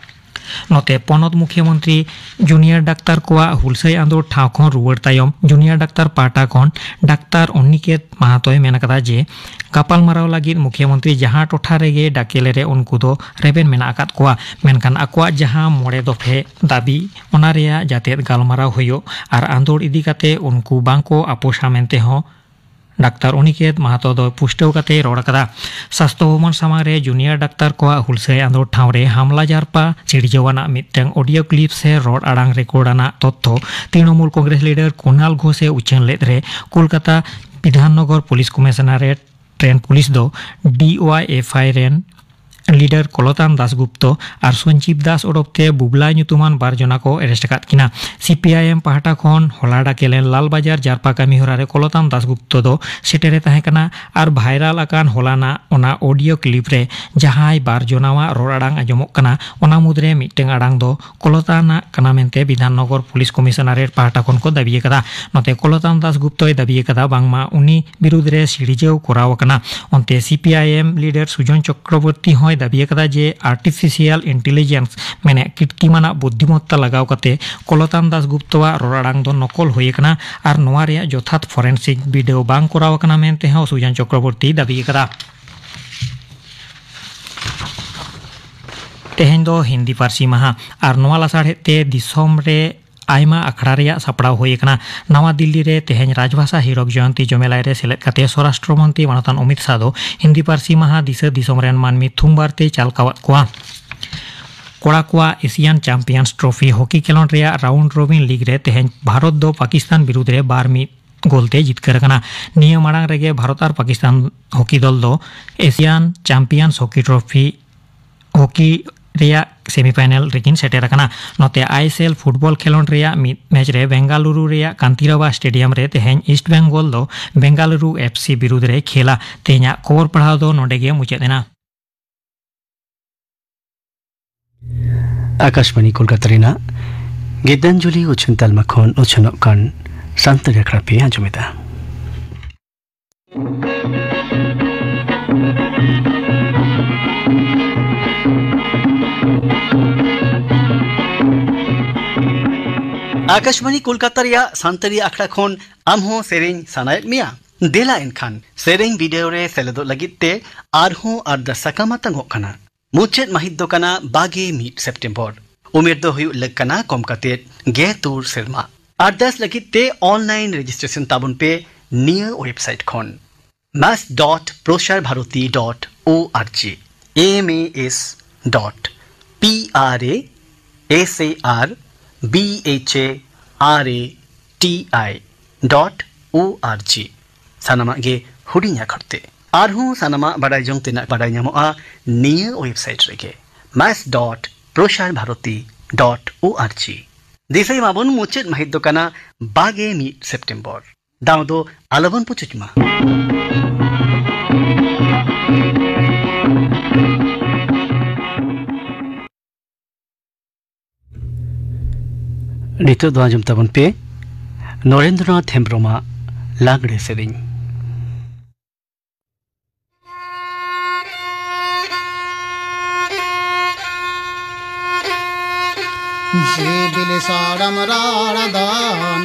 ᱱᱚᱛᱮ ᱯᱚᱱᱚᱛ ᱢᱩᱠᱷᱭᱟᱹ ᱢᱚᱱᱛᱨᱤ ᱡᱩᱱᱤᱭᱟᱨ ᱰᱟᱠᱛᱟᱨ ᱠᱚᱣᱟᱜ ᱦᱩᱞᱥᱟᱹᱭ ᱟᱸᱫᱳᱲ ᱴᱷᱟᱶ ᱠᱷᱚᱱ ᱨᱩᱣᱟᱹᱲ ᱛᱟᱭᱚᱢ ᱡᱩᱱᱤᱭᱟᱨ ᱰᱟᱠᱛᱟᱨ ᱯᱟᱦᱴᱟ ᱠᱷᱚᱱ ᱰᱟᱠᱛᱟᱨ ᱚᱱᱤᱠᱮᱛ ᱢᱟᱦᱟᱛᱚᱭ ᱢᱮᱱ ᱟᱠᱟᱫᱟ ᱡᱮ ᱜᱟᱯᱟᱞᱢᱟᱨᱟᱣ ᱞᱟᱹᱜᱤᱫ ᱢᱩᱠᱷᱭᱟᱹ ᱢᱚᱱᱛᱨᱤ ᱡᱟᱦᱟᱸ ᱴᱚᱴᱷᱟ ᱨᱮᱜᱮ ᱰᱟᱠᱮ ᱞᱮᱨᱮ ᱩᱱᱠᱩ ᱫᱚ ᱨᱮᱵᱮᱱ ᱢᱮᱱᱟᱜ ᱟᱠᱟᱫ ᱠᱚᱣᱟ, ᱢᱮᱱᱠᱷᱟᱱ ᱟᱠᱚᱣᱟᱜ ᱡᱟᱦᱟᱸ ᱢᱚᱬᱮ ᱫᱚᱯᱷᱮ ᱫᱟᱹᱵᱤ ᱚᱱᱟ ᱨᱮᱭᱟᱜ ᱡᱟᱛᱮᱫ ᱜᱟᱞᱢᱟᱨᱟᱣ ᱦᱩᱭᱩᱜ ᱟᱨ ᱟᱸᱫᱳᱲ ᱤᱫᱤ ᱠᱟᱛᱮ ᱩᱱᱠᱩ ᱵᱟᱝ ᱠᱚ ᱟᱯᱳᱥᱟ ᱢᱮᱱᱛᱮ ᱦᱚᱸ ᱰᱟᱠᱛᱟᱨ ᱚᱱᱤᱠᱮᱛ ᱢᱟᱦᱟᱛᱚ ᱫᱚ ᱯᱩᱥᱴᱟᱹᱣ ᱠᱟᱛᱮᱭ ᱨᱚᱲ ᱟᱠᱟᱫᱟ᱾ ᱥᱟᱥᱛᱷᱚ ᱵᱷᱚᱵᱚᱱ ᱥᱟᱢᱟᱝ ᱨᱮ ᱡᱩᱱᱤᱭᱟᱨ ᱰᱟᱠᱛᱟᱨ ᱠᱚᱣᱟᱜ ᱦᱩᱞᱥᱟᱹᱭ ᱟᱸᱫᱳᱲ ᱴᱷᱟᱶ ᱨᱮ ᱦᱟᱢᱞᱟ ᱡᱟᱨᱯᱟ ᱥᱤᱨᱡᱟᱹᱣ ᱟᱱᱟᱜ ᱢᱤᱫᱴᱟᱝ ᱚᱰᱤᱭᱳ ᱠᱞᱤᱯ ᱥᱮ ᱨᱚᱲ ᱟᱲᱟᱝ ᱨᱮᱠᱚᱨᱰ ᱟᱱᱟᱜ ᱛᱚᱛᱛᱷᱚ ᱛᱨᱤᱱᱚᱢᱩᱞ ᱠᱚᱝᱜᱨᱮᱥ ᱞᱤᱰᱟᱨ ᱠᱩᱱᱟᱞ ᱜᱷᱳᱥ ᱮ ᱩᱪᱷᱟᱹᱱ ᱞᱮᱫ ᱨᱮ ᱠᱳᱞᱠᱟᱛᱟ ᱵᱤᱫᱷᱟᱱᱱᱚᱜᱚᱨ ᱯᱩᱞᱤᱥ ᱠᱚᱢᱤᱥᱚᱱᱟᱨᱮᱴ ᱨᱮᱱ ᱯᱩᱞᱤᱥ ᱫᱚ ᱰᱤᱣᱟᱭᱮᱯᱷᱟᱭ ᱨᱮᱱ ᱞᱤᱰᱟᱨ ᱠᱚᱞᱚᱛᱟᱱ ᱫᱟᱥᱜᱩᱯᱛᱚ ᱟᱨ ᱥᱚᱧᱡᱤᱵ ᱫᱟᱥ ᱚᱰᱚᱯ ᱛᱮ ᱵᱩᱵᱞᱟ ᱧᱩᱛᱩᱢᱟᱱ ᱵᱟᱨ ᱡᱚᱱᱟ ᱠᱚ ᱟᱨᱮᱥᱴ ᱟᱠᱟᱫ ᱠᱤᱱᱟ᱾ ᱥᱤᱯᱤᱟᱭᱮᱢ ᱯᱟᱦᱴᱟ ᱠᱷᱚᱱ ᱦᱚᱞᱟ ᱰᱟᱠᱮᱞᱮᱱ ᱞᱟᱞᱵᱟᱡᱟᱨ ᱡᱟᱨᱯᱟ ᱠᱟᱹᱢᱤ ᱦᱚᱨᱟ ᱨᱮ ᱠᱚᱞᱚᱛᱟᱱ ᱫᱟᱥᱜᱩᱯᱛᱚ ᱫᱚ ᱥᱮᱴᱮᱨᱮ ᱛᱟᱦᱮᱸ ᱠᱟᱱᱟ ᱟᱨ ᱵᱷᱟᱭᱨᱟᱞ ᱟᱠᱟᱱ ᱦᱚᱞᱟᱱᱟᱜ ᱚᱱᱟ ᱚᱰᱤᱭᱳ ᱠᱞᱤᱯ ᱨᱮ ᱡᱟᱦᱟᱸᱭ ᱵᱟᱨ ᱡᱚᱱᱟᱣᱟᱜ ᱨᱚᱲ ᱟᱲᱟᱝ ᱟᱸᱡᱚᱢᱚᱜ ᱠᱟᱱᱟ, ᱚᱱᱟ ᱢᱩᱫᱽᱨᱮ ᱢᱤᱫᱴᱟᱝ ᱟᱲᱟᱝ ᱫᱚ ᱠᱚᱞᱚᱛᱟᱱᱟᱜ ᱠᱟᱱᱟ ᱢᱮᱱᱛᱮ ᱵᱤᱫᱷᱟᱱᱱᱚᱜᱚᱨ ᱯᱩᱞᱤᱥ ᱠᱚᱢᱤᱥᱚᱱᱟᱨᱮᱴ ᱯᱟᱦᱴᱟ ᱠᱷᱚᱱ ᱠᱚ ᱫᱟᱹᱵᱤ ᱟᱠᱟᱫᱟ᱾ ᱱᱚᱛᱮ ᱠᱚᱞᱚᱛᱟᱱ ᱫᱟᱥᱜᱩᱯᱛᱚᱭ ᱫᱟᱹᱵᱤ ᱟᱠᱟᱫᱟ ᱵᱟᱝᱢᱟ ᱩᱱᱤ ᱵᱤᱨᱩᱫᱽ ᱨᱮ ᱥᱤᱨᱡᱟᱹᱣ ᱠᱚᱨᱟᱣ ᱟᱠᱟᱱᱟ᱾ ᱚᱱᱛᱮ ᱥᱤᱯᱤᱟᱭᱮᱢ ᱞᱤᱰᱟᱨ ᱥᱩᱡᱚᱱ ᱪᱚᱠᱨᱚᱵᱚᱨᱛᱤ ᱦᱚᱸᱭ ᱫᱟᱹᱵᱤ ᱟᱠᱟᱫᱟ ᱡᱮ ᱟᱨᱴᱤᱯᱷᱤᱥᱤᱭᱟᱞ ᱤᱱᱴᱮᱞᱤᱡᱮᱱᱥ ᱢᱮᱱᱮ ᱠᱤᱴᱠᱤᱢᱟᱱᱟᱜ ᱵᱩᱫᱽᱫᱷᱤᱢᱚᱛᱛᱟ ᱞᱟᱜᱟᱣ ᱠᱟᱛᱮ ᱠᱚᱞᱚᱛᱟᱱ ᱫᱟᱥᱜᱩᱯᱛᱚᱣᱟᱜ ᱨᱚᱲ ᱟᱲᱟᱝ ᱫᱚ ᱱᱚᱠᱚᱞ ᱦᱩᱭ ᱟᱠᱟᱱᱟ ᱟᱨ ᱱᱚᱣᱟ ᱨᱮᱭᱟᱜ ᱡᱚᱛᱷᱟᱛ ᱯᱷᱚᱨᱮᱱᱥᱤᱠ ᱵᱤᱰᱟᱹᱣ ᱵᱟᱝ ᱠᱚᱨᱟᱣ ᱟᱠᱟᱱᱟ ᱢᱮᱱᱛᱮ ᱦᱚᱸ ᱥᱩᱡᱚᱱ ᱪᱚᱠᱨᱚᱵᱚᱨᱛᱤᱭ ᱫᱟᱹᱵᱤ ᱟᱠᱟᱫᱟ᱾ ᱛᱮᱦᱮᱧ ᱫᱚ ᱦᱤᱱᱫᱤ ᱯᱟᱹᱨᱥᱤ ᱢᱟᱦᱟ ᱟᱨ ᱱᱚᱣᱟ ᱞᱟᱥᱟᱲᱦᱮᱫ ᱛᱮ ᱫᱤᱥᱚᱢ ᱨᱮ ᱟᱭᱢᱟ ᱟᱠᱷᱲᱟ ᱨᱮᱭᱟᱜ ᱥᱟᱯᱲᱟᱣ ᱦᱩᱭ ᱟᱠᱟᱱᱟ᱾ ᱱᱟᱣᱟ ᱫᱤᱞᱞᱤ ᱨᱮ ᱛᱮᱦᱮᱧ ᱨᱟᱡᱽᱵᱷᱟᱥᱟ ᱦᱤᱨᱚᱠ ᱡᱚᱭᱚᱱᱛᱤ ᱡᱚᱢᱮᱞᱟᱭ ᱨᱮ ᱥᱮᱞᱮᱫ ᱠᱟᱛᱮ ᱥᱚᱨᱟᱥᱴᱨᱚ ᱢᱚᱱᱛᱨᱤ ᱢᱟᱱᱚᱛᱟᱱ ᱚᱢᱤᱛ ᱥᱟᱦ ᱫᱚ ᱦᱤᱱᱫᱤ ᱯᱟᱹᱨᱥᱤ ᱢᱟᱦᱟ ᱫᱤᱥᱟᱹ ᱫᱤᱥᱚᱢ ᱨᱮᱱ ᱢᱟᱹᱱᱢᱤ ᱛᱷᱩᱢᱵᱟᱨ ᱛᱮᱭ ᱪᱟᱞ ᱠᱟᱣᱟᱫ ᱠᱚᱣᱟ᱾ ᱠᱚᱲᱟ ᱠᱚᱣᱟᱜ ᱮᱥᱤᱭᱟᱱ ᱪᱟᱢᱯᱤᱭᱟᱱᱥ ᱴᱨᱚᱯᱷᱤ ᱦᱚᱠᱤ ᱠᱷᱮᱞᱚᱸᱰ ᱨᱮᱭᱟᱜ ᱨᱟᱣᱩᱱᱰ ᱨᱚᱵᱤᱱ ᱞᱤᱜᱽ ᱨᱮ ᱛᱮᱦᱮᱧ ᱵᱷᱟᱨᱚᱛ ᱫᱚ ᱯᱟᱠᱤᱥᱛᱟᱱ ᱵᱤᱨᱩᱫᱽ ᱨᱮ ᱵᱟᱨ ᱢᱤᱫ ᱜᱳᱞ ᱛᱮ ᱡᱤᱛᱠᱟᱹᱨ ᱟᱠᱟᱱᱟ᱾ ᱱᱤᱭᱟᱹ ᱢᱟᱲᱟᱝ ᱨᱮᱜᱮ ᱵᱷᱟᱨᱚᱛ ᱟᱨ ᱯᱟᱠᱤᱥᱛᱟᱱ ᱦᱚᱠᱤ ᱫᱚᱞ ᱫᱚ Asian champions hockey trophy hockey ᱨᱮᱭᱟᱜ ᱥᱮᱢᱤᱯᱷᱟᱭᱱᱟᱞ ᱨᱮᱠᱤᱱ ᱥᱮᱴᱮᱨ ᱟᱠᱟᱱᱟ᱾ ᱱᱚᱛᱮ ᱟᱭᱮᱥᱮᱞ ᱯᱷᱩᱴᱵᱚᱞ ᱠᱷᱮᱞᱚᱸᱰ ᱨᱮᱭᱟᱜ ᱢᱤᱫ ᱢᱮᱪ ᱨᱮ ᱵᱮᱝᱜᱟᱞᱩᱨᱩ ᱨᱮᱭᱟᱜ ᱠᱟᱱᱛᱤᱨᱟᱵᱟ ᱥᱴᱮᱰᱤᱭᱟᱢ ᱨᱮ ᱛᱮᱦᱮᱧ ᱤᱥᱴ ᱵᱮᱝᱜᱚᱞ ᱫᱚ ᱵᱮᱝᱜᱟᱞᱩᱨᱩ ᱮᱯᱷ ᱥᱤ ᱵᱤᱨᱩᱫᱽ ᱨᱮ ᱠᱷᱮᱞᱟ᱾ ᱛᱮᱦᱮᱧᱟᱜ ᱠᱷᱚᱵᱚᱨ ᱯᱟᱲᱦᱟᱣ ᱫᱚ ᱱᱚᱰᱮ ᱜᱮ ᱢᱩᱪᱟᱹᱫ ᱮᱱᱟ᱾ ᱟᱠᱟᱥᱵᱟᱬᱤ ᱠᱳᱞᱠᱟᱛᱟ ᱨᱮᱱᱟᱜ ᱜᱤᱛᱟᱧᱡᱚᱞᱤ ᱩᱪᱷᱟᱹᱱ ᱛᱟᱞᱢᱟ ᱠᱷᱚᱱ ᱩᱪᱷᱟᱹᱱᱚᱜ ᱠᱟᱱ ᱥᱟᱱᱛᱟᱲᱤ ᱟᱠᱷᱲᱟ ᱯᱮ ᱟᱸᱡᱚᱢᱮᱫᱟ᱾ ᱟᱠᱟᱥᱵᱟᱬᱤ ᱠᱳᱞᱠᱟᱛᱟ ᱨᱮᱭᱟᱜ ᱥᱟᱱᱛᱟᱲᱤ ᱟᱠᱷᱲᱟ ᱠᱷᱚᱱ ᱟᱢ ᱦᱚᱸ ᱥᱮᱨᱮᱧ ᱥᱟᱱᱟᱭᱮᱫ ᱢᱮᱭᱟ? ᱫᱮᱞᱟ ᱮᱱᱠᱷᱟᱱ ᱥᱮᱨᱮᱧ ᱵᱤᱰᱟᱹᱣ ᱨᱮ ᱥᱮᱞᱮᱫᱚᱜ ᱞᱟᱹᱜᱤᱫ ᱛᱮ ᱟᱨᱦᱚᱸ ᱟᱨᱫᱟᱥ ᱥᱟᱠᱟᱢ ᱟᱛᱟᱝᱚᱜ ᱠᱟᱱᱟ᱾ ᱢᱩᱪᱟᱹᱫ ᱢᱟᱹᱦᱤᱛ ᱫᱚ ᱠᱟᱱᱟ ᱵᱟᱜᱮ ᱢᱤᱫ ᱥᱮᱯᱴᱮᱢᱵᱚᱨ᱾ ᱩᱢᱮᱨ ᱫᱚ ᱦᱩᱭᱩᱜ ᱞᱟᱹᱠ ᱠᱟᱱᱟ ᱠᱚᱢ ᱠᱟᱛᱮ ᱜᱮ ᱛᱩᱨ ᱥᱮᱨᱢᱟ᱾ ᱟᱨᱫᱟᱥ ᱞᱟᱹᱜᱤᱫ ᱛᱮ ᱚᱱᱞᱟᱭᱤᱱ ᱨᱮᱡᱤᱥᱴᱨᱮᱥᱚᱱ ᱛᱟᱵᱚᱱ ᱯᱮ ᱱᱤᱭᱟᱹ ᱳᱭᱮᱵᱥᱟᱭᱤᱴ ᱠᱷᱚᱱ᱾ ᱢᱟᱥ dot Prasar Bharati dot O R G, M A S dot P R A S A R B H A R A T I dot O R G. ᱥᱟᱱᱟᱢᱟᱜ ᱜᱮ ᱦᱩᱰᱤᱧ ᱟᱠᱷᱚᱨ ᱛᱮ᱾ ᱟᱨᱦᱚᱸ ᱥᱟᱱᱟᱢᱟᱜ ᱵᱟᱰᱟᱭ ᱡᱚᱝ ᱛᱮᱱᱟᱜ ᱵᱟᱰᱟᱭ ᱧᱟᱢᱚᱜᱼᱟ ᱱᱤᱭᱟᱹ ᱳᱭᱮᱵᱥᱟᱭᱤᱴ ᱨᱮᱜᱮ, ᱢᱟᱥ dot Prasar Bharati dot O R ᱡᱤ᱾ ᱫᱤᱥᱟᱹᱭ ᱢᱟᱵᱚᱱ, ᱢᱩᱪᱟᱹᱫ ᱢᱟᱹᱦᱤᱛ ᱫᱚ ᱠᱟᱱᱟ ᱵᱟᱜᱮ ᱢᱤᱫ ᱥᱮᱯᱴᱮᱢᱵᱚᱨ᱾ ᱫᱟᱣ ᱫᱚ ᱟᱞᱚᱵᱚᱱ ᱯᱩᱪᱩᱡ ᱢᱟ᱾ ᱱᱤᱛᱚᱜ ᱫᱚ ᱟᱸᱡᱚᱢ ᱛᱟᱵᱚᱱ ᱯᱮ ᱱᱚᱨᱮᱱᱫᱨᱚᱱᱟᱛᱷ ᱦᱮᱢᱵᱽᱨᱚᱢᱟᱜ ᱞᱟᱜᱽᱲᱮ ᱥᱮᱨᱮᱧ᱾ ᱥᱤᱵᱤᱞ ᱥᱚᱲᱚᱢ ᱨᱚᱲ ᱫᱚ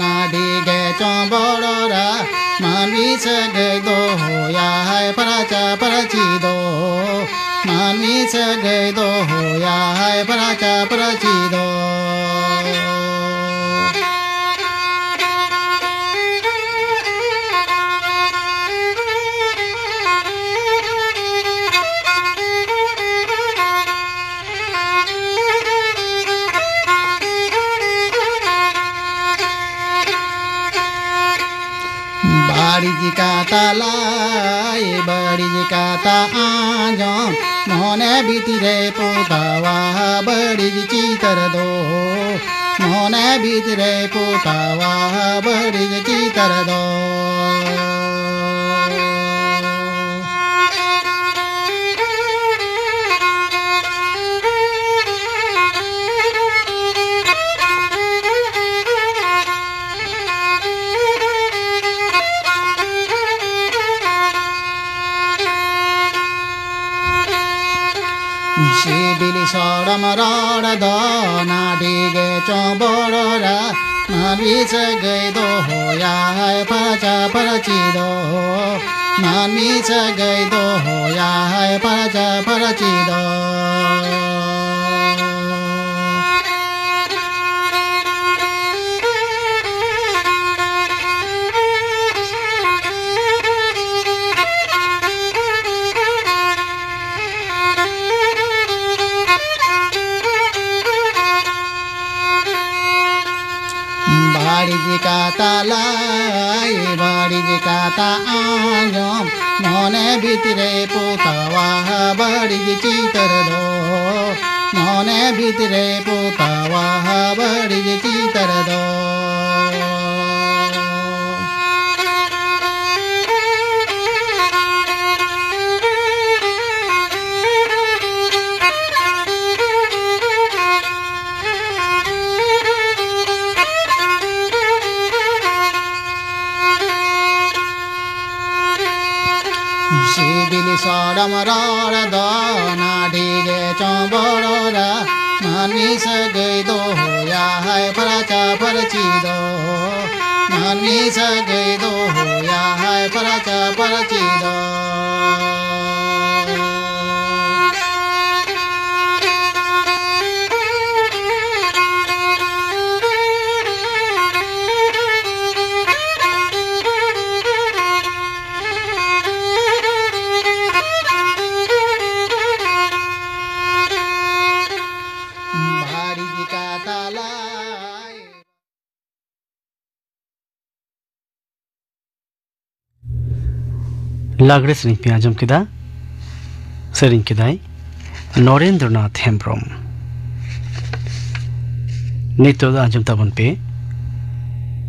ᱱᱟᱹᱰᱤ ᱜᱮ ᱪᱚᱸᱵᱚᱲ ᱨᱮ, ᱢᱟᱹᱱᱢᱤ ᱥᱟᱹᱜᱟᱹᱭ ᱫᱚᱦᱚᱭᱟᱭ ᱯᱷᱟᱨᱪᱟ ᱯᱷᱟᱹᱨᱪᱤ ᱫᱚ, ᱢᱟᱹᱱᱢᱤ ᱥᱟᱹᱜᱟᱹᱭ ᱫᱚᱦᱚᱭᱟᱭ ᱯᱷᱟᱨᱪᱟ ᱯᱷᱟᱹᱨᱪᱤ ᱫᱚ᱾ ᱵᱟᱹᱲᱤᱡ ᱠᱟᱛᱷᱟ ᱞᱟᱹᱭ, ᱵᱟᱹᱲᱤᱡ ᱠᱟᱛᱷᱟ ᱟᱸᱡᱚᱢ, ᱢᱚᱱᱮ ᱵᱷᱤᱛᱤᱨ ᱨᱮ ᱯᱚᱛᱟᱣᱟ ᱵᱟᱹᱲᱤᱡ ᱪᱤᱛᱟᱹᱨ ᱫᱚ, ᱢᱚᱱᱮ ᱵᱷᱤᱛᱤᱨ ᱨᱮ ᱯᱚᱛᱟᱣᱟ ᱵᱟᱹᱲᱤᱡ ᱪᱤᱛᱟᱹᱨ ᱫᱚ᱾ ᱥᱤᱵᱤᱞ ᱥᱚᱲᱚᱢ ᱨᱚᱲ ᱫᱚ ᱱᱟᱹᱰᱤ ᱜᱮ ᱪᱚᱸᱵᱚᱲ ᱨᱮ, ᱢᱟᱹᱱᱢᱤ ᱥᱟᱹᱜᱟᱹᱭ ᱫᱚᱦᱚᱭᱟᱭ ᱯᱷᱟᱨᱪᱟ ᱯᱷᱟᱹᱨᱪᱤ ᱫᱚ, ᱢᱟᱹᱱᱢᱤ ᱥᱟᱹᱜᱟᱹᱭ ᱫᱚᱦᱚᱭᱟᱭ ᱯᱷᱟᱨᱪᱟ ᱯᱷᱟᱹᱨᱪᱤ ᱫᱚ᱾ ᱢᱚᱱᱮ ᱵᱷᱤᱛᱨᱮ ᱯᱚᱛᱟᱣᱟ ᱵᱟᱹᱲᱤᱡ ᱪᱤᱛᱟᱹᱨ ᱫᱚ, ᱢᱚᱱᱮ ᱵᱷᱤᱛᱨᱮ ᱯᱚᱛᱟᱣᱟ ᱵᱟᱹᱲᱤᱡ ᱪᱤᱛᱟᱹᱨ ᱫᱚ᱾ ᱥᱤᱵᱤᱞ ᱥᱚᱲᱚᱢ ᱨᱚᱲ ᱫᱚ ᱱᱟᱹᱰᱤ ᱜᱮ ᱪᱚᱢᱵᱚᱲ ᱨᱟ᱾ ᱢᱟᱹᱱᱢᱤ ᱥᱟᱹᱜᱟᱹᱭ ᱫᱚᱦᱚᱭᱟᱭ ᱯᱷᱟᱨᱪᱟ ᱯᱷᱟᱹᱨᱪᱤ ᱫᱚ᱾ ᱢᱟᱹᱱᱢᱤ ᱥᱟᱹᱜᱟᱹᱭ ᱫᱚᱦᱚᱭᱟᱭ ᱯᱷᱟᱨᱪᱟ ᱯᱷᱟᱹᱨᱪᱤ ᱫᱚ᱾ ᱵᱟᱹᱲᱤᱡ ᱠᱟᱛᱷᱟ ᱞᱟᱹᱭ᱾ ᱞᱟᱜᱽᱲᱮ ᱥᱮᱨᱮᱧ ᱯᱮ ᱟᱸᱡᱚᱢ ᱠᱮᱫᱟ᱾ ᱥᱮᱨᱮᱧ ᱠᱮᱫᱟᱭ ᱱᱚᱨᱮᱱᱫᱨᱚᱱᱟᱛᱷ ᱦᱮᱢᱵᱽᱨᱚᱢ᱾ ᱱᱤᱛᱚᱜ ᱫᱚ ᱟᱸᱡᱚᱢ ᱛᱟᱵᱚᱱ ᱯᱮ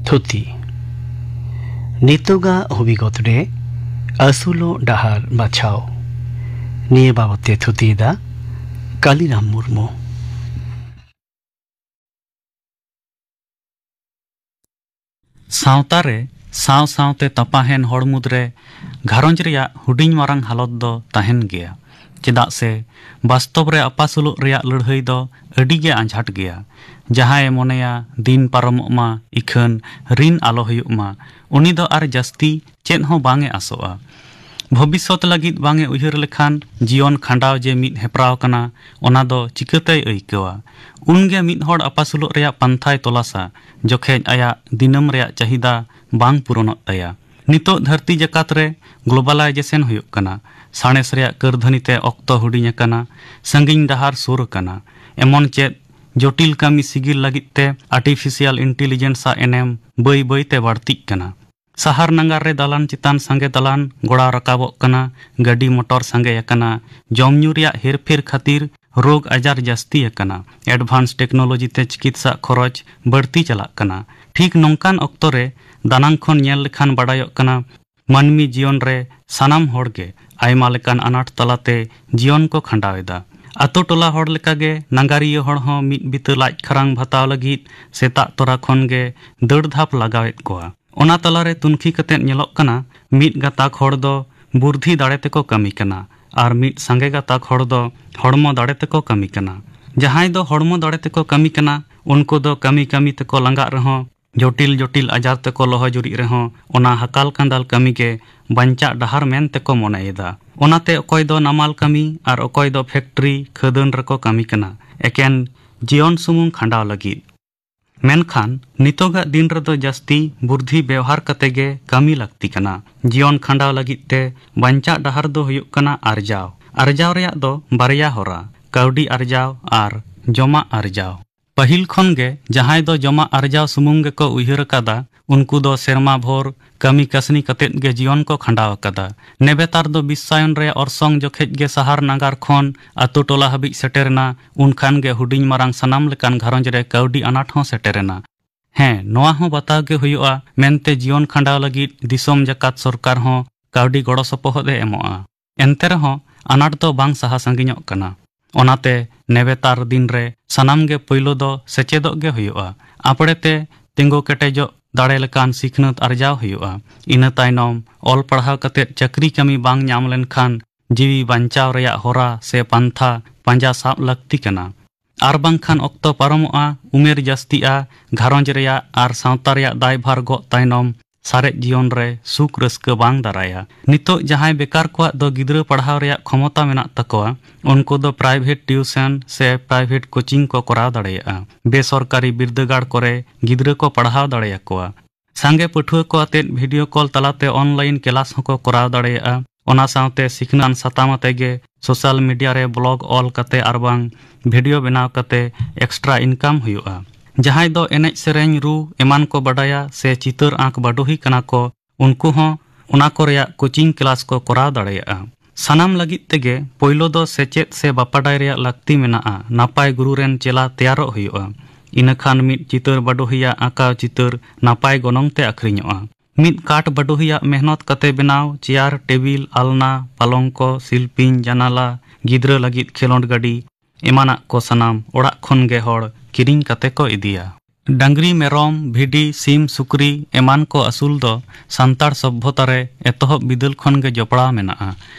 ᱛᱷᱩᱛᱤ᱾ ᱱᱤᱛᱚᱜᱟᱜ ᱦᱚᱵᱤᱜᱚᱛ ᱨᱮ ᱟᱹᱥᱩᱞᱚᱜ ᱰᱟᱦᱟᱨ ᱵᱟᱪᱷᱟᱣ, ᱱᱤᱭᱟᱹ ᱵᱟᱵᱚᱛ ᱛᱮ ᱛᱷᱩᱛᱤᱭᱮᱫᱟ ᱠᱟᱞᱤᱨᱟᱢ ᱢᱩᱨᱢᱩ᱾ ᱥᱟᱶᱛᱟ ᱨᱮ ᱥᱟᱶ ᱥᱟᱶᱛᱮ ᱛᱟᱯᱟᱦᱮᱱ ᱦᱚᱲ ᱢᱩᱫᱽᱨᱮ ᱜᱷᱟᱨᱚᱸᱡᱽ ᱨᱮᱭᱟᱜ ᱦᱩᱰᱤᱧ ᱢᱟᱨᱟᱝ ᱦᱟᱞᱚᱛ ᱫᱚ ᱛᱟᱦᱮᱱ ᱜᱮᱭᱟ, ᱪᱮᱫᱟᱜ ᱥᱮ ᱵᱟᱥᱛᱚᱵ ᱨᱮ ᱟᱯᱟᱥᱩᱞᱚᱜ ᱨᱮᱭᱟᱜ ᱞᱟᱹᱲᱦᱟᱹᱭ ᱫᱚ ᱟᱹᱰᱤ ᱜᱮ ᱟᱸᱡᱷᱟᱴ ᱜᱮᱭᱟ᱾ ᱡᱟᱦᱟᱸᱭᱮ ᱢᱚᱱᱮᱭᱟ ᱫᱤᱱ ᱯᱟᱨᱚᱢᱚᱜ ᱢᱟ, ᱤᱠᱷᱟᱹᱱ ᱨᱤᱱ ᱟᱞᱚ ᱦᱩᱭᱩᱜ ᱢᱟ, ᱩᱱᱤ ᱫᱚ ᱟᱨ ᱡᱟᱹᱥᱛᱤ ᱪᱮᱫ ᱦᱚᱸ ᱵᱟᱝ ᱮ ᱟᱥᱚᱜᱼᱟ᱾ ᱵᱷᱚᱵᱤᱥᱥᱚᱛ ᱞᱟᱹᱜᱤᱫ ᱵᱟᱝ ᱮ ᱩᱭᱦᱟᱹᱨ ᱞᱮᱠᱷᱟᱱ ᱡᱤᱭᱚᱱ ᱠᱷᱟᱸᱰᱟᱣ ᱡᱮ ᱢᱤᱫ ᱦᱮᱯᱨᱟᱣ ᱠᱟᱱᱟ, ᱚᱱᱟ ᱫᱚ ᱪᱤᱠᱟᱹᱛᱮᱭ ᱟᱹᱭᱠᱟᱹᱣᱟ? ᱩᱱᱜᱮ ᱢᱤᱫ ᱦᱚᱲ ᱟᱯᱟᱥᱩᱞᱚᱜ ᱨᱮᱭᱟᱜ ᱯᱟᱱᱛᱷᱟᱭ ᱛᱚᱞᱟᱥᱟ, ᱡᱚᱠᱷᱮᱡ ᱟᱭᱟᱜ ᱫᱤᱱᱟᱹᱢ ᱨᱮᱭᱟᱜ ᱪᱟᱹᱦᱤᱫᱟ ᱵᱟᱝ ᱯᱩᱨᱩᱱᱚᱜ ᱛᱟᱭᱟ᱾ ᱱᱤᱛᱚᱜ ᱫᱷᱟᱹᱨᱛᱤ ᱡᱟᱠᱟᱛ ᱨᱮ globalization ᱦᱩᱭᱩᱜ ᱠᱟᱱᱟ᱾ ᱥᱟᱬᱮᱥ ᱨᱮᱭᱟᱜ ᱠᱟᱹᱨᱫᱷᱟᱹᱱᱤ ᱛᱮ ᱚᱠᱛᱚ ᱦᱩᱰᱤᱧ ᱟᱠᱟᱱᱟ, ᱥᱟᱺᱜᱤᱧ ᱰᱟᱦᱟᱨ ᱥᱩᱨ ᱟᱠᱟᱱᱟ᱾ ᱮᱢᱚᱱ ᱪᱮᱫ ᱡᱚᱴᱤᱞ ᱠᱟᱹᱢᱤ ᱥᱤᱜᱤᱞ ᱞᱟᱹᱜᱤᱫ ᱛᱮ artificial intelligence ᱟᱜ ᱮᱱᱮᱢ ᱵᱟᱹᱭ ᱵᱟᱹᱭ ᱛᱮ ᱵᱟᱹᱲᱛᱤᱜ ᱠᱟᱱᱟ᱾ ᱥᱟᱦᱟᱨ ᱱᱟᱜᱟᱨ ᱨᱮ ᱫᱟᱞᱟᱱ ᱪᱮᱛᱟᱱ ᱥᱟᱸᱜᱮ ᱫᱟᱞᱟᱱ ᱜᱚᱲᱟᱣ ᱨᱟᱠᱟᱵᱚᱜ ᱠᱟᱱᱟ, ᱜᱟᱹᱰᱤ ᱢᱚᱴᱚᱨ ᱥᱟᱸᱜᱮ ᱟᱠᱟᱱᱟ, ᱡᱚᱢ ᱧᱩ ᱨᱮᱭᱟᱜ ᱦᱮᱨᱯᱷᱮᱨ ᱠᱷᱟᱹᱛᱤᱨ ᱨᱳᱜᱽ ᱟᱡᱟᱨ ᱡᱟᱹᱥᱛᱤ ᱟᱠᱟᱱᱟ, advance technology ᱛᱮ ᱪᱤᱠᱤᱛᱥᱟ ᱠᱷᱚᱨᱚᱪ ᱵᱟᱹᱲᱛᱤ ᱪᱟᱞᱟᱜ ᱠᱟᱱᱟ᱾ ᱴᱷᱤᱠ ᱱᱚᱝᱠᱟᱱ ᱚᱠᱛᱚ ᱨᱮ ᱫᱟᱱᱟᱝ ᱠᱷᱚᱱ ᱧᱮᱞ ᱞᱮᱠᱷᱟᱱ ᱵᱟᱰᱟᱭᱚᱜ ᱠᱟᱱᱟ, ᱢᱟᱹᱱᱢᱤ ᱡᱤᱭᱚᱱ ᱨᱮ ᱥᱟᱱᱟᱢ ᱦᱚᱲ ᱜᱮ ᱟᱭᱢᱟ ᱞᱮᱠᱟᱱ ᱟᱱᱟᱴ ᱛᱟᱞᱟᱛᱮ ᱡᱤᱭᱚᱱ ᱠᱚ ᱠᱷᱟᱸᱰᱟᱣ ᱮᱫᱟ᱾ ᱟᱛᱳ ᱴᱚᱞᱟ ᱦᱚᱲ ᱞᱮᱠᱟᱜᱮ ᱱᱟᱜᱟᱨᱤᱭᱟᱹ ᱦᱚᱲ ᱦᱚᱸ ᱢᱤᱫ ᱵᱤᱛᱟᱹ ᱞᱟᱡ ᱠᱷᱟᱨᱟᱝ ᱵᱷᱟᱛᱟᱣ ᱞᱟᱹᱜᱤᱫ ᱥᱮᱛᱟᱜ ᱛᱚᱨᱟ ᱠᱷᱚᱱ ᱜᱮ ᱫᱟᱹᱲ ᱫᱷᱟᱯ ᱞᱟᱜᱟᱣᱮᱫ ᱠᱚᱣᱟ᱾ ᱚᱱᱟ ᱛᱟᱞᱟᱨᱮ ᱛᱩᱱᱠᱷᱤ ᱠᱟᱛᱮᱫ ᱧᱮᱞᱚᱜ ᱠᱟᱱᱟ, ᱢᱤᱫ ᱜᱟᱛᱟᱠ ᱦᱚᱲ ᱫᱚ ᱵᱩᱨᱫᱷᱤ ᱫᱟᱲᱮ ᱛᱮᱠᱚ ᱠᱟᱹᱢᱤ ᱠᱟᱱᱟ ᱟᱨ ᱢᱤᱫ ᱥᱟᱸᱜᱮ ᱜᱟᱛᱟᱠ ᱦᱚᱲ ᱫᱚ ᱦᱚᱲᱢᱚ ᱫᱟᱲᱮ ᱛᱮᱠᱚ ᱠᱟᱹᱢᱤ ᱠᱟᱱᱟ᱾ ᱡᱟᱦᱟᱸᱭ ᱫᱚ ᱦᱚᱲᱢᱚ ᱫᱟᱲᱮ ᱛᱮᱠᱚ ᱠᱟᱹᱢᱤ ᱠᱟᱱᱟ, ᱩᱱᱠᱩ ᱫᱚ ᱠᱟᱹᱢᱤ ᱠᱟᱹᱢᱤ ᱛᱮᱠᱚ ᱞᱟᱸᱜᱟᱜ ᱨᱮᱦᱚᱸ, ᱡᱚᱴᱤᱞ ᱡᱚᱴᱤᱞ ᱟᱡᱟᱨ ᱛᱮᱠᱚ ᱞᱚᱦᱚ ᱡᱩᱨᱤᱜ ᱨᱮᱦᱚᱸ, ᱚᱱᱟ ᱦᱟᱠᱟᱞ ᱠᱟᱸᱫᱟᱞ ᱠᱟᱹᱢᱤ ᱜᱮ ᱵᱟᱧᱪᱟᱜ ᱰᱟᱦᱟᱨ ᱢᱮᱱ ᱛᱮᱠᱚ ᱢᱚᱱᱮᱭᱮᱫᱟ᱾ ᱚᱱᱟᱛᱮ ᱚᱠᱚᱭ ᱫᱚ ᱱᱟᱢᱟᱞ ᱠᱟᱹᱢᱤ ᱟᱨ ᱚᱠᱚᱭ ᱫᱚ ᱯᱷᱮᱠᱴᱨᱤ ᱠᱷᱟᱹᱫᱟᱹᱱ ᱨᱮᱠᱚ ᱠᱟᱹᱢᱤ ᱠᱟᱱᱟ, ᱮᱠᱮᱱ ᱡᱤᱭᱚᱱ ᱥᱩᱢᱩᱝ ᱠᱷᱟᱸᱰᱟᱣ ᱞᱟᱹᱜᱤᱫ᱾ ᱢᱮᱱᱠᱷᱟᱱ ᱱᱤᱛᱚᱜᱟᱜ ᱫᱤᱱ ᱨᱮᱫᱚ ᱡᱟᱹᱥᱛᱤ ᱵᱩᱨᱫᱷᱤ ᱵᱮᱣᱦᱟᱨ ᱠᱟᱛᱮ ᱜᱮ ᱠᱟᱹᱢᱤ ᱞᱟᱹᱠᱛᱤ ᱠᱟᱱᱟ᱾ ᱡᱤᱭᱚᱱ ᱠᱷᱟᱸᱰᱟᱣ ᱞᱟᱹᱜᱤᱫ ᱛᱮ ᱵᱟᱧᱪᱟᱜ ᱰᱟᱦᱟᱨ ᱫᱚ ᱦᱩᱭᱩᱜ ᱠᱟᱱᱟ ᱟᱨᱡᱟᱣ᱾ ᱟᱨᱡᱟᱣ ᱨᱮᱭᱟᱜ ᱫᱚ ᱵᱟᱨᱭᱟ ᱦᱚᱨᱟ, ᱠᱟᱹᱣᱰᱤ ᱟᱨᱡᱟᱣ ᱟᱨ ᱡᱚᱢᱟᱜ ᱟᱨᱡᱟᱣ᱾ ᱯᱟᱹᱦᱤᱞ ᱠᱷᱚᱱ ᱜᱮ ᱡᱟᱦᱟᱸᱭ ᱫᱚ ᱡᱚᱢᱟᱜ ᱟᱨᱡᱟᱣ ᱥᱩᱢᱩᱝ ᱜᱮᱠᱚ ᱩᱭᱦᱟᱹᱨ ᱟᱠᱟᱫᱟ, ᱩᱱᱠᱩ ᱫᱚ ᱥᱮᱨᱢᱟ ᱵᱷᱳᱨ ᱠᱟᱹᱢᱤ ᱠᱟᱹᱥᱱᱤ ᱠᱟᱛᱮᱫ ᱜᱮ ᱡᱤᱭᱚᱱ ᱠᱚ ᱠᱷᱟᱸᱰᱟᱣ ᱟᱠᱟᱫᱟ᱾ ᱱᱮᱵᱮᱛᱟᱨ ᱫᱚ ᱵᱤᱥᱥᱟᱭᱚᱱ ᱨᱮᱭᱟᱜ ᱚᱨᱥᱚᱝ ᱡᱚᱠᱷᱮᱡ ᱜᱮ ᱥᱟᱦᱟᱨ ᱱᱟᱜᱟᱨ ᱠᱷᱚᱱ ᱟᱛᱳ ᱴᱚᱞᱟ ᱦᱟᱹᱵᱤᱡ ᱥᱮᱴᱮᱨᱮᱱᱟ, ᱩᱱᱠᱷᱟᱱ ᱜᱮ ᱦᱩᱰᱤᱧ ᱢᱟᱨᱟᱝ ᱥᱟᱱᱟᱢ ᱞᱮᱠᱟᱱ ᱜᱷᱟᱨᱚᱸᱡᱽ ᱨᱮ ᱠᱟᱹᱣᱰᱤ ᱟᱱᱟᱴ ᱦᱚᱸ ᱥᱮᱴᱮᱨᱮᱱᱟ᱾ ᱦᱮᱸ, ᱱᱚᱣᱟ ᱦᱚᱸ ᱵᱟᱛᱟᱣ ᱜᱮ ᱦᱩᱭᱩᱜᱼᱟ, ᱢᱮᱱᱛᱮ ᱡᱤᱭᱚᱱ ᱠᱷᱟᱸᱰᱟᱣ ᱞᱟᱹᱜᱤᱫ ᱫᱤᱥᱚᱢ ᱡᱟᱠᱟᱛ ᱥᱚᱨᱠᱟᱨ ᱦᱚᱸ ᱠᱟᱹᱣᱰᱤ ᱜᱚᱲᱚ ᱥᱚᱯᱚᱦᱚᱫ ᱮ ᱮᱢᱚᱜᱼᱟ᱾ ᱮᱱᱛᱮ ᱨᱮᱦᱚᱸ ᱟᱱᱟᱴ ᱫᱚ ᱵᱟᱝ ᱥᱟᱦᱟ ᱥᱟᱺᱜᱤᱧᱚᱜ ᱠᱟᱱᱟ᱾ ᱚᱱᱟᱛᱮ ᱱᱮᱵᱮᱛᱟᱨ ᱫᱤᱱ ᱨᱮ ᱥᱟᱱᱟᱢ ᱜᱮ ᱯᱳᱭᱞᱳ ᱫᱚ ᱥᱮᱪᱮᱫᱚᱜ ᱜᱮ ᱦᱩᱭᱩᱜᱼᱟ᱾ ᱟᱯᱲᱮᱛᱮ ᱛᱤᱸᱜᱩ ᱠᱮᱴᱮᱡᱚᱜ ᱫᱟᱲᱮ ᱞᱮᱠᱟᱱ ᱥᱤᱠᱷᱱᱟᱹᱛ ᱟᱨᱡᱟᱣ ᱦᱩᱭᱩᱜᱼᱟ᱾ ᱤᱱᱟᱹ ᱛᱟᱭᱱᱚᱢ ᱚᱞ ᱯᱟᱲᱦᱟᱣ ᱠᱟᱛᱮᱫ ᱪᱟᱹᱠᱨᱤ ᱠᱟᱹᱢᱤ ᱵᱟᱝ ᱧᱟᱢ ᱞᱮᱱᱠᱷᱟᱱ ᱡᱤᱣᱤ ᱵᱟᱧᱪᱟᱣ ᱨᱮᱭᱟᱜ ᱦᱚᱨᱟ ᱥᱮ ᱯᱟᱱᱛᱷᱟ ᱯᱟᱸᱡᱟ ᱥᱟᱵ ᱞᱟᱹᱠᱛᱤ ᱠᱟᱱᱟ᱾ ᱟᱨ ᱵᱟᱝᱠᱷᱟᱱ ᱚᱠᱛᱚ ᱯᱟᱨᱚᱢᱚᱜᱼᱟ, ᱩᱢᱮᱨ ᱡᱟᱹᱥᱛᱤᱜᱼᱟ, ᱜᱷᱟᱨᱚᱸᱡᱽ ᱨᱮᱭᱟᱜ ᱟᱨ ᱥᱟᱶᱛᱟ ᱨᱮᱭᱟᱜ ᱫᱟᱭᱵᱷᱟᱨ ᱜᱚᱜ ᱛᱟᱭᱱᱚᱢ ᱥᱟᱨᱮᱡ ᱡᱤᱭᱚᱱ ᱨᱮ ᱥᱩᱠ ᱨᱟᱹᱥᱠᱟᱹ ᱵᱟᱝ ᱫᱟᱨᱟᱭᱟ᱾ ᱱᱤᱛᱚᱜ ᱡᱟᱦᱟᱸᱭ ᱵᱮᱠᱟᱨ ᱠᱚᱣᱟᱜ ᱫᱚ ᱜᱤᱫᱽᱨᱟᱹ ᱯᱟᱲᱦᱟᱣ ᱨᱮᱭᱟᱜ ᱠᱷᱚᱢᱚᱛᱟ ᱢᱮᱱᱟᱜ ᱛᱟᱠᱚᱣᱟ, ᱩᱱᱠᱩ ᱫᱚ private tuition ᱥᱮ private coaching ᱠᱚ ᱠᱚᱨᱟᱣ ᱫᱟᱲᱮᱭᱟᱜᱼᱟ᱾ ᱵᱮᱥᱚᱨᱠᱟᱨᱤ ᱵᱤᱨᱫᱟᱹᱜᱟᱲ ᱠᱚᱨᱮ ᱜᱤᱫᱽᱨᱟᱹ ᱠᱚ ᱯᱟᱲᱦᱟᱣ ᱫᱟᱲᱮᱭᱟᱠᱚᱣᱟ᱾ ᱥᱟᱸᱜᱮ ᱯᱟᱹᱴᱷᱩᱣᱟᱹ ᱠᱚ ᱟᱛᱮᱫ video call ᱛᱟᱞᱟᱛᱮ online class ᱦᱚᱸᱠᱚ ᱠᱚᱨᱟᱣ ᱫᱟᱲᱮᱭᱟᱜᱼᱟ᱾ ᱚᱱᱟ ᱥᱟᱶᱛᱮ ᱥᱤᱠᱷᱱᱟᱹᱛ ᱥᱟᱛᱟᱢ ᱟᱛᱮ ᱜᱮ social media ᱨᱮ blog ᱚᱞ ᱠᱟᱛᱮ ᱟᱨᱵᱟᱝ video ᱵᱮᱱᱟᱣ ᱠᱟᱛᱮ extra income ᱦᱩᱭᱩᱜᱼᱟ᱾ ᱡᱟᱦᱟᱸᱭ ᱫᱚ ᱮᱱᱮᱡ ᱥᱮᱨᱮᱧ, ᱨᱩ ᱮᱢᱟᱱ ᱠᱚ ᱵᱟᱰᱟᱭᱟ ᱥᱮ ᱪᱤᱛᱟᱹᱨ ᱟᱸᱠ ᱵᱟᱰᱚᱦᱤ ᱠᱟᱱᱟ ᱠᱚ, ᱩᱱᱠᱩ ᱦᱚᱸ ᱚᱱᱟ ᱠᱚ ᱨᱮᱭᱟᱜ ᱠᱳᱪᱤᱝ ᱠᱞᱟᱥ ᱠᱚ ᱠᱚᱨᱟᱣ ᱫᱟᱲᱮᱭᱟᱜᱼᱟ᱾ ᱥᱟᱱᱟᱢ ᱞᱟᱹᱜᱤᱫ ᱛᱮᱜᱮ ᱯᱳᱭᱞᱳ ᱫᱚ ᱥᱮᱪᱮᱫ ᱥᱮ ᱵᱟᱯᱟᱰᱟᱭ ᱨᱮᱭᱟᱜ ᱞᱟᱹᱠᱛᱤ ᱢᱮᱱᱟᱜᱼᱟ᱾ ᱱᱟᱯᱟᱭ ᱜᱩᱨᱩ ᱨᱮᱱ ᱪᱮᱞᱟ ᱛᱮᱭᱟᱨᱚᱜ ᱦᱩᱭᱩᱜᱼᱟ᱾ ᱤᱱᱟᱹᱠᱷᱟᱱ ᱢᱤᱫ ᱪᱤᱛᱟᱹᱨ ᱵᱟᱰᱚᱦᱤᱭᱟᱜ ᱟᱸᱠᱟᱣ ᱪᱤᱛᱟᱹᱨ ᱱᱟᱯᱟᱭ ᱜᱚᱱᱚᱝ ᱛᱮ ᱟᱹᱠᱷᱨᱤᱧᱚᱜᱼᱟ᱾ ᱢᱤᱫ ᱠᱟᱴ ᱵᱟᱰᱚᱦᱤᱭᱟᱜ ᱢᱮᱦᱱᱚᱛ ᱠᱟᱛᱮ ᱵᱮᱱᱟᱣ ᱪᱮᱭᱟᱨ, ᱴᱮᱵᱤᱞ, ᱟᱞᱱᱟ, ᱯᱟᱞᱚᱝᱠᱚ, ᱥᱤᱞᱯᱤᱧ, ᱡᱟᱱᱟᱞᱟ, ᱜᱤᱫᱽᱨᱟᱹ ᱞᱟᱹᱜᱤᱫ ᱠᱷᱮᱞᱳᱸᱰ ᱜᱟᱹᱰᱤ ᱮᱢᱟᱱᱟᱜ ᱠᱚ ᱥᱟᱱᱟᱢ ᱚᱲᱟᱜ ᱠᱷᱚᱱ ᱜᱮ ᱦᱚᱲ ᱠᱤᱨᱤᱧ ᱠᱟᱛᱮ ᱠᱚ ᱤᱫᱤᱭᱟ᱾ ᱰᱟᱝᱨᱤ, ᱢᱮᱨᱚᱢ, ᱵᱷᱤᱰᱤ, ᱥᱤᱢ, ᱥᱩᱠᱨᱤ ᱮᱢᱟᱱ ᱠᱚ ᱟᱹᱥᱩᱞ ᱫᱚ ᱥᱟᱱᱛᱟᱲ ᱥᱚᱵᱷᱚᱛᱟ ᱨᱮ ᱮᱛᱚᱦᱚᱵ ᱵᱤᱫᱟᱹᱞ ᱠᱷᱚᱱ ᱜᱮ ᱡᱚᱯᱲᱟᱣ ᱢᱮᱱᱟᱜᱼᱟ᱾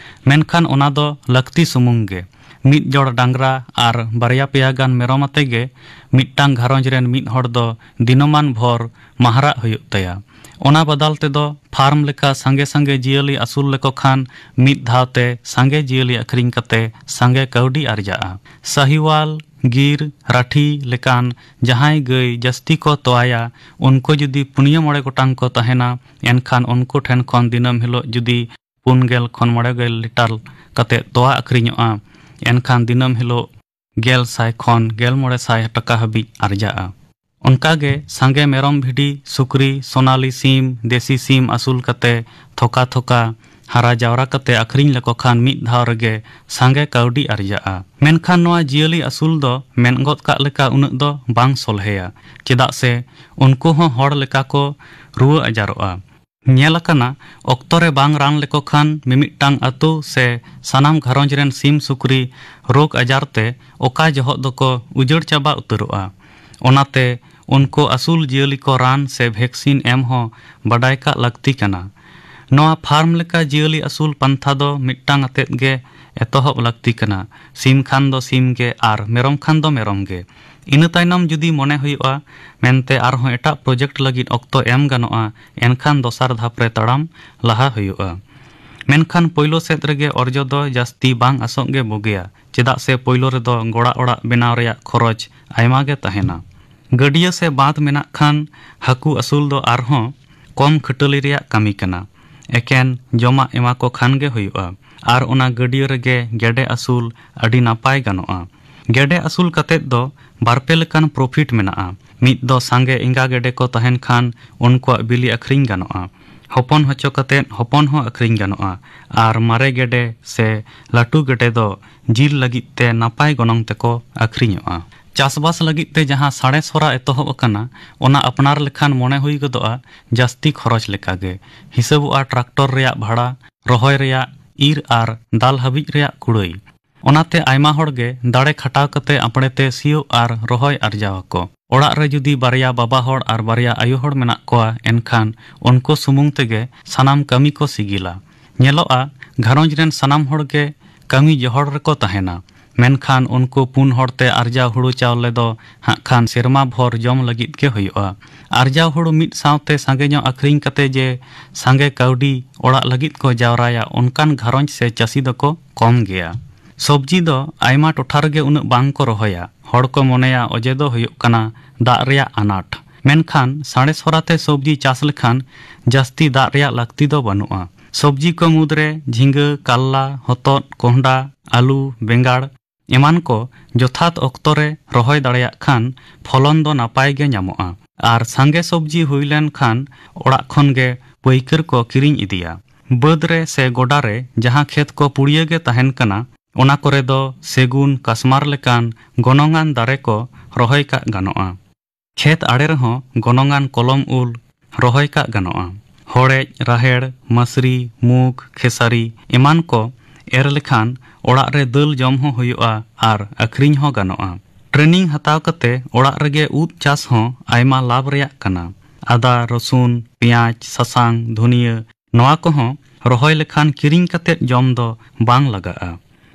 ᱢᱮᱱᱠᱷᱟᱱ ᱚᱱᱟ ᱫᱚ ᱞᱟᱹᱠᱛᱤ ᱥᱩᱢᱩᱝ ᱜᱮ᱾ ᱢᱤᱫ ᱡᱚᱲ ᱰᱟᱝᱨᱟ ᱟᱨ ᱵᱟᱨᱭᱟ ᱯᱮᱭᱟ ᱜᱟᱱ ᱢᱮᱨᱚᱢ ᱟᱛᱮ ᱜᱮ ᱢᱤᱫᱴᱟᱝ ᱜᱷᱟᱨᱚᱸᱡᱽ ᱨᱮᱱ ᱢᱤᱫ ᱦᱚᱲ ᱫᱚ ᱫᱤᱱᱚᱢᱟᱱ ᱵᱷᱳᱨ ᱢᱟᱦᱨᱟᱜ ᱦᱩᱭᱩᱜ ᱛᱟᱭᱟ᱾ ᱚᱱᱟ ᱵᱟᱫᱟᱞ ᱛᱮᱫᱚ ᱯᱷᱟᱨᱢ ᱞᱮᱠᱟ ᱥᱟᱸᱜᱮ ᱥᱟᱸᱜᱮ ᱡᱤᱭᱟᱹᱞᱤ ᱟᱹᱥᱩᱞ ᱞᱮᱠᱚ ᱠᱷᱟᱱ ᱢᱤᱫ ᱫᱷᱟᱣ ᱛᱮ ᱥᱟᱸᱜᱮ ᱡᱤᱭᱟᱹᱞᱤ ᱟᱹᱠᱷᱨᱤᱧ ᱠᱟᱛᱮ ᱥᱟᱸᱜᱮ ᱠᱟᱹᱣᱰᱤ ᱟᱨᱡᱟᱜᱼᱟ᱾ ᱥᱟᱦᱤᱣᱟᱞ, ᱜᱤᱨ, ᱨᱟᱴᱷᱤ ᱞᱮᱠᱟᱱ ᱡᱟᱦᱟᱸᱭ ᱜᱟᱹᱭ ᱡᱟᱹᱥᱛᱤ ᱠᱚ ᱛᱚᱣᱟᱭᱟ, ᱩᱱᱠᱩ ᱡᱩᱫᱤ ᱯᱩᱱᱭᱟᱹ ᱢᱚᱬᱮ ᱜᱚᱴᱟᱝ ᱠᱚ ᱛᱟᱦᱮᱱᱟ, ᱮᱱᱠᱷᱟᱱ ᱩᱱᱠᱩ ᱴᱷᱮᱱ ᱠᱷᱚᱱ ᱫᱤᱱᱟᱹᱢ ᱦᱤᱞᱳᱜ ᱡᱩᱫᱤ ᱯᱩᱱ ᱜᱮᱞ ᱠᱷᱚᱱ ᱢᱚᱬᱮ ᱜᱮᱞ ᱞᱤᱴᱟᱨ ᱠᱟᱛᱮ ᱛᱚᱣᱟ ᱟᱹᱠᱷᱨᱤᱧᱚᱜᱼᱟ, ᱮᱱᱠᱷᱟᱱ ᱫᱤᱱᱟᱹᱢ ᱦᱤᱞᱳᱜ ᱜᱮᱞ ᱥᱟᱭ ᱠᱷᱚᱱ ᱜᱮᱞ ᱢᱚᱬᱮ ᱥᱟᱭ ᱴᱟᱠᱟ ᱦᱟᱹᱵᱤᱡ ᱟᱨᱡᱟᱜᱼᱟ᱾ ᱚᱱᱠᱟᱜᱮ ᱥᱟᱸᱜᱮ ᱢᱮᱨᱚᱢ, ᱵᱷᱤᱰᱤ, ᱥᱩᱠᱨᱤ, ᱥᱳᱱᱟᱞᱤ ᱥᱤᱢ, ᱫᱮᱥᱤ ᱥᱤᱢ ᱟᱹᱥᱩᱞ ᱠᱟᱛᱮ ᱛᱷᱚᱠᱟ ᱛᱷᱚᱠᱟ ᱦᱟᱨᱟ ᱡᱟᱣᱨᱟ ᱠᱟᱛᱮ ᱟᱹᱠᱷᱨᱤᱧ ᱞᱮᱠᱚ ᱠᱷᱟᱱ ᱢᱤᱫ ᱫᱷᱟᱣ ᱨᱮᱜᱮ ᱥᱟᱸᱜᱮ ᱠᱟᱹᱣᱰᱤ ᱟᱨᱡᱟᱜᱼᱟ᱾ ᱢᱮᱱᱠᱷᱟᱱ ᱱᱚᱣᱟ ᱡᱤᱭᱟᱹᱞᱤ ᱟᱹᱥᱩᱞ ᱫᱚ ᱢᱮᱱ ᱜᱚᱫ ᱠᱟᱜ ᱞᱮᱠᱟ ᱩᱱᱟᱹᱜ ᱫᱚ ᱵᱟᱝ ᱥᱚᱞᱦᱮᱭᱟ, ᱪᱮᱫᱟᱜ ᱥᱮ ᱩᱱᱠᱩ ᱦᱚᱸ ᱦᱚᱲ ᱞᱮᱠᱟ ᱠᱚ ᱨᱩᱣᱟᱹ ᱟᱡᱟᱨᱚᱜᱼᱟ᱾ ᱧᱮᱞ ᱟᱠᱟᱱᱟ, ᱚᱠᱛᱚ ᱨᱮ ᱵᱟᱝ ᱨᱟᱱ ᱞᱮᱠᱚ ᱠᱷᱟᱱ ᱢᱤᱢᱤᱫᱴᱟᱝ ᱟᱹᱛᱩ ᱥᱮ ᱥᱟᱱᱟᱢ ᱜᱷᱟᱨᱚᱸᱡᱽ ᱨᱮᱱ ᱥᱤᱢ ᱥᱩᱠᱨᱤ ᱨᱳᱜᱽ ᱟᱡᱟᱨ ᱛᱮ ᱚᱠᱟ ᱡᱚᱦᱚᱜ ᱫᱚᱠᱚ ᱩᱡᱟᱹᱲ ᱪᱟᱵᱟ ᱩᱛᱟᱹᱨᱚᱜᱼᱟ᱾ ᱚᱱᱟᱛᱮ ᱩᱱᱠᱩ ᱟᱹᱥᱩᱞ ᱡᱤᱭᱟᱹᱞᱤ ᱠᱚ ᱨᱟᱱ ᱥᱮ ᱵᱷᱮᱠᱥᱤᱱ ᱮᱢ ᱦᱚᱸ ᱵᱟᱰᱟᱭ ᱠᱟᱜ ᱞᱟᱹᱠᱛᱤ ᱠᱟᱱᱟ᱾ ᱱᱚᱣᱟ ᱯᱷᱟᱨᱢ ᱞᱮᱠᱟ ᱡᱤᱭᱟᱹᱞᱤ ᱟᱹᱥᱩᱞ ᱯᱟᱱᱛᱷᱟ ᱫᱚ ᱢᱤᱫᱴᱟᱝ ᱟᱛᱮᱫ ᱜᱮ ᱮᱛᱚᱦᱚᱵ ᱞᱟᱹᱠᱛᱤ ᱠᱟᱱᱟ, ᱥᱤᱢ ᱠᱷᱟᱱ ᱫᱚ ᱥᱤᱢ ᱜᱮ ᱟᱨ ᱢᱮᱨᱚᱢ ᱠᱷᱟᱱ ᱫᱚ ᱢᱮᱨᱚᱢ ᱜᱮ᱾ ᱤᱱᱟᱹ ᱛᱟᱭᱱᱚᱢ ᱡᱩᱫᱤ ᱢᱚᱱᱮ ᱦᱩᱭᱩᱜᱼᱟ ᱢᱮᱱᱛᱮ ᱟᱨᱦᱚᱸ ᱮᱴᱟᱜ ᱯᱨᱚᱡᱮᱠᱴ ᱞᱟᱹᱜᱤᱫ ᱚᱠᱛᱚ ᱮᱢ ᱜᱟᱱᱚᱜᱼᱟ, ᱮᱱᱠᱷᱟᱱ ᱫᱚᱥᱟᱨ ᱫᱷᱟᱯ ᱨᱮ ᱛᱟᱲᱟᱢ ᱞᱟᱦᱟ ᱦᱩᱭᱩᱜᱼᱟ᱾ ᱢᱮᱱᱠᱷᱟᱱ ᱯᱳᱭᱞᱳ ᱥᱮᱫ ᱨᱮᱜᱮ ᱚᱨᱡᱚ ᱫᱚ ᱡᱟᱹᱥᱛᱤ ᱵᱟᱝ ᱟᱥᱚᱜ ᱜᱮ ᱵᱩᱜᱤᱭᱟ, ᱪᱮᱫᱟᱜ ᱥᱮ ᱯᱳᱭᱞᱳ ᱨᱮᱫᱚ ᱜᱚᱲᱟ ᱚᱲᱟᱜ ᱵᱮᱱᱟᱣ ᱨᱮᱭᱟᱜ ᱠᱷᱚᱨᱚᱪ ᱟᱭᱢᱟ ᱜᱮ ᱛᱟᱦᱮᱱᱟ᱾ ᱜᱟᱹᱰᱭᱟᱹ ᱥᱮ ᱵᱟᱸᱫᱷ ᱢᱮᱱᱟᱜ ᱠᱷᱟᱱ ᱦᱟᱹᱠᱩ ᱟᱹᱥᱩᱞ ᱫᱚ ᱟᱨᱦᱚᱸ ᱠᱚᱢ ᱠᱷᱟᱹᱴᱟᱹᱞᱤ ᱨᱮᱭᱟᱜ ᱠᱟᱹᱢᱤ ᱠᱟᱱᱟ᱾ ᱮᱠᱮᱱ ᱡᱚᱢᱟᱜ ᱮᱢᱟ ᱠᱚ ᱠᱷᱟᱱ ᱜᱮ ᱦᱩᱭᱩᱜᱼᱟ᱾ ᱟᱨ ᱚᱱᱟ ᱜᱟᱹᱰᱭᱟᱹ ᱨᱮᱜᱮ ᱜᱮᱰᱮ ᱟᱹᱥᱩᱞ ᱟᱹᱰᱤ ᱱᱟᱯᱟᱭ ᱜᱟᱱᱚᱜᱼᱟ᱾ ᱜᱮᱰᱮ ᱟᱹᱥᱩᱞ ᱠᱟᱛᱮᱫ ᱫᱚ ᱵᱟᱨᱯᱮ ᱞᱮᱠᱟᱱ ᱯᱨᱚᱯᱷᱤᱴ ᱢᱮᱱᱟᱜᱼᱟ᱾ ᱢᱤᱫ ᱫᱚ ᱥᱟᱸᱜᱮ ᱮᱸᱜᱟ ᱜᱮᱰᱮ ᱠᱚ ᱛᱟᱦᱮᱱ ᱠᱷᱟᱱ ᱩᱱᱠᱩᱣᱟᱜ ᱵᱤᱞᱤ ᱟᱹᱠᱷᱨᱤᱧ ᱜᱟᱱᱚᱜᱼᱟ᱾ ᱦᱚᱯᱚᱱ ᱦᱚᱪᱚ ᱠᱟᱛᱮᱫ ᱦᱚᱯᱚᱱ ᱦᱚᱸ ᱟᱹᱠᱷᱨᱤᱧ ᱜᱟᱱᱚᱜᱼᱟ᱾ ᱟᱨ ᱢᱟᱨᱮ ᱜᱮᱰᱮ ᱥᱮ ᱞᱟᱹᱴᱩ ᱜᱮᱰᱮ ᱫᱚ ᱡᱤᱞ ᱞᱟᱹᱜᱤᱫ ᱛᱮ ᱱᱟᱯᱟᱭ ᱜᱚᱱᱚᱝ ᱛᱮᱠᱚ ᱟᱹᱠᱷᱨᱤᱧᱚᱜᱼᱟ᱾ ᱪᱟᱥᱵᱟᱥ ᱞᱟᱹᱜᱤᱫ ᱛᱮ ᱡᱟᱦᱟᱸ ᱥᱟᱬᱮᱥ ᱦᱚᱨᱟ ᱮᱛᱚᱦᱚᱵ ᱟᱠᱟᱱᱟ, ᱚᱱᱟ ᱟᱯᱱᱟᱨ ᱞᱮᱠᱷᱟᱱ ᱢᱚᱱᱮ ᱦᱩᱭ ᱜᱚᱫᱚᱜᱼᱟ ᱡᱟᱹᱥᱛᱤ ᱠᱷᱚᱨᱚᱪ ᱞᱮᱠᱟᱜᱮ᱾ ᱦᱤᱥᱟᱹᱵᱚᱜᱼᱟ ᱴᱨᱟᱠᱴᱚᱨ ᱨᱮᱭᱟᱜ ᱵᱷᱟᱲᱟ, ᱨᱚᱦᱚᱭ ᱨᱮᱭᱟᱜ, ᱤᱨ ᱟᱨ ᱫᱟᱞ ᱦᱟᱹᱵᱤᱡ ᱨᱮᱭᱟᱜ ᱠᱩᱲᱟᱹᱭ᱾ ᱚᱱᱟᱛᱮ ᱟᱭᱢᱟ ᱦᱚᱲ ᱜᱮ ᱫᱟᱲᱮ ᱠᱷᱟᱴᱟᱣ ᱠᱟᱛᱮ ᱟᱯᱲᱮᱛᱮ ᱥᱤᱭᱳᱜ ᱟᱨ ᱨᱚᱦᱚᱭ ᱟᱨᱡᱟᱣ ᱟᱠᱚ᱾ ᱚᱲᱟᱜ ᱨᱮ ᱡᱩᱫᱤ ᱵᱟᱨᱭᱟ ᱵᱟᱵᱟ ᱦᱚᱲ ᱟᱨ ᱵᱟᱨᱭᱟ ᱟᱭᱳ ᱦᱚᱲ ᱢᱮᱱᱟᱜ ᱠᱚᱣᱟ, ᱮᱱᱠᱷᱟᱱ ᱩᱱᱠᱩ ᱥᱩᱢᱩᱝ ᱛᱮᱜᱮ ᱥᱟᱱᱟᱢ ᱠᱟᱹᱢᱤ ᱠᱚ ᱥᱤᱜᱤᱞᱟ᱾ ᱧᱮᱞᱚᱜᱼᱟ, ᱜᱷᱟᱨᱚᱸᱡᱽ ᱨᱮᱱ ᱥᱟᱱᱟᱢ ᱦᱚᱲ ᱜᱮ ᱠᱟᱹᱢᱤ ᱡᱚᱦᱚᱲ ᱨᱮᱠᱚ ᱛᱟᱦᱮᱱᱟ, ᱢᱮᱱᱠᱷᱟᱱ ᱩᱱᱠᱩ ᱯᱩᱱ ᱦᱚᱲᱛᱮ ᱟᱨᱡᱟᱣ ᱦᱩᱲᱩ ᱪᱟᱣᱞᱮ ᱫᱚ ᱦᱟᱸᱜ ᱠᱷᱟᱱ ᱥᱮᱨᱢᱟ ᱵᱷᱚᱨ ᱡᱚᱢ ᱞᱟᱹᱜᱤᱫ ᱜᱮ ᱦᱩᱭᱩᱜᱼᱟ᱾ ᱟᱨᱡᱟᱣ ᱦᱩᱲᱩ ᱢᱤᱫ ᱥᱟᱶᱛᱮ ᱥᱟᱸᱜᱮ ᱧᱚᱜ ᱟᱹᱠᱷᱨᱤᱧ ᱠᱟᱛᱮ ᱡᱮ ᱥᱟᱸᱜᱮ ᱠᱟᱹᱣᱰᱤ ᱚᱲᱟᱜ ᱞᱟᱹᱜᱤᱫ ᱠᱚ ᱡᱟᱣᱨᱟᱭᱟ, ᱚᱱᱠᱟᱱ ᱜᱷᱟᱨᱚᱸᱡᱽ ᱥᱮ ᱪᱟᱹᱥᱤ ᱫᱚᱠᱚ ᱠᱚᱢ ᱜᱮᱭᱟ᱾ ᱥᱚᱵᱽᱡᱤ ᱫᱚ ᱟᱭᱢᱟ ᱴᱚᱴᱷᱟ ᱨᱮᱜᱮ ᱩᱱᱟᱹᱜ ᱵᱟᱝ ᱠᱚ ᱨᱚᱦᱚᱭᱟ᱾ ᱦᱚᱲ ᱠᱚ ᱢᱚᱱᱮᱭᱟ ᱚᱡᱮ ᱫᱚ ᱦᱩᱭᱩᱜ ᱠᱟᱱᱟ ᱫᱟᱜ ᱨᱮᱭᱟᱜ ᱟᱱᱟᱴ᱾ ᱢᱮᱱᱠᱷᱟᱱ ᱥᱟᱬᱮᱥ ᱦᱚᱨᱟᱛᱮ ᱥᱚᱵᱽᱡᱤ ᱪᱟᱥ ᱞᱮᱠᱷᱟᱱ ᱡᱟᱹᱥᱛᱤ ᱫᱟᱜ ᱨᱮᱭᱟᱜ ᱞᱟᱹᱠᱛᱤ ᱫᱚ ᱵᱟᱹᱱᱩᱜᱼᱟ᱾ ᱥᱚᱵᱽᱡᱤ ᱠᱚ ᱢᱩᱫᱽᱨᱮ ᱡᱷᱤᱸᱜᱟᱹ, ᱠᱟᱞᱞᱟ, ᱦᱚᱛᱚᱫ, ᱠᱚᱸᱦᱰᱟ, ᱟᱹᱞᱩ, ᱵᱮᱸᱜᱟᱲ ᱮᱢᱟᱱ ᱠᱚ ᱡᱚᱛᱷᱟᱛ ᱚᱠᱛᱚ ᱨᱮ ᱨᱚᱦᱚᱭ ᱫᱟᱲᱮᱭᱟᱜ ᱠᱷᱟᱱ ᱯᱷᱚᱞᱚᱱ ᱫᱚ ᱱᱟᱯᱟᱭ ᱜᱮ ᱧᱟᱢᱚᱜᱼᱟ᱾ ᱟᱨ ᱥᱟᱸᱜᱮ ᱥᱚᱵᱽᱡᱤ ᱦᱩᱭ ᱞᱮᱱ ᱠᱷᱟᱱ ᱚᱲᱟᱜ ᱠᱷᱚᱱ ᱜᱮ ᱯᱟᱹᱭᱠᱟᱹᱨ ᱠᱚ ᱠᱤᱨᱤᱧ ᱤᱫᱤᱭᱟ᱾ ᱵᱟᱹᱫᱽ ᱨᱮ ᱥᱮ ᱜᱚᱰᱟ ᱨᱮ ᱡᱟᱦᱟᱸ ᱠᱷᱮᱛ ᱠᱚ ᱯᱩᱲᱭᱟᱹ ᱜᱮ ᱛᱟᱦᱮᱱ ᱠᱟᱱᱟ, ᱚᱱᱟ ᱠᱚᱨᱮ ᱫᱚ ᱥᱮᱜᱩᱱ, ᱠᱟᱥᱢᱟᱨ ᱞᱮᱠᱟᱱ ᱜᱚᱱᱚᱝᱟᱱ ᱫᱟᱨᱮ ᱠᱚ ᱨᱚᱦᱚᱭ ᱠᱟᱜ ᱜᱟᱱᱚᱜᱼᱟ᱾ ᱠᱷᱮᱛ ᱟᱲᱮ ᱨᱮᱦᱚᱸ ᱜᱚᱱᱚᱝᱟᱱ ᱠᱚᱞᱚᱢ ᱩᱞ ᱨᱚᱦᱚᱭ ᱠᱟᱜ ᱜᱟᱱᱚᱜᱼᱟ᱾ ᱦᱚᱲᱮᱡ, ᱨᱟᱦᱮᱲ, ᱢᱟᱹᱥᱨᱤ, ᱢᱩᱜᱽ, ᱠᱷᱮᱥᱟᱨᱤ ᱮᱢᱟᱱ ᱠᱚ ᱮᱨ ᱞᱮᱠᱷᱟᱱ ᱚᱲᱟᱜ ᱨᱮ ᱫᱟᱹᱞ ᱡᱚᱢ ᱦᱚᱸ ᱦᱩᱭᱩᱜᱼᱟ ᱟᱨ ᱟᱹᱠᱷᱨᱤᱧ ᱦᱚᱸ ᱜᱟᱱᱚᱜᱼᱟ᱾ ᱴᱨᱮᱱᱤᱝ ᱦᱟᱛᱟᱣ ᱠᱟᱛᱮ ᱚᱲᱟᱜ ᱨᱮᱜᱮ ᱩᱫ ᱪᱟᱥ ᱦᱚᱸ ᱟᱭᱢᱟ ᱞᱟᱵᱷ ᱨᱮᱭᱟᱜ ᱠᱟᱱᱟ᱾ ᱟᱫᱟ, ᱨᱚᱥᱩᱱ, ᱯᱮᱸᱭᱟᱡᱽ, ᱥᱟᱥᱟᱝ, ᱫᱷᱩᱱᱤᱭᱟᱹ, ᱱᱚᱣᱟ ᱠᱚᱦᱚᱸ ᱨᱚᱦᱚᱭ ᱞᱮᱠᱷᱟᱱ ᱠᱤᱨᱤᱧ ᱠᱟᱛᱮ ᱡᱚᱢ ᱫᱚ ᱵᱟᱝ ᱞᱟᱜᱟᱜᱼᱟ᱾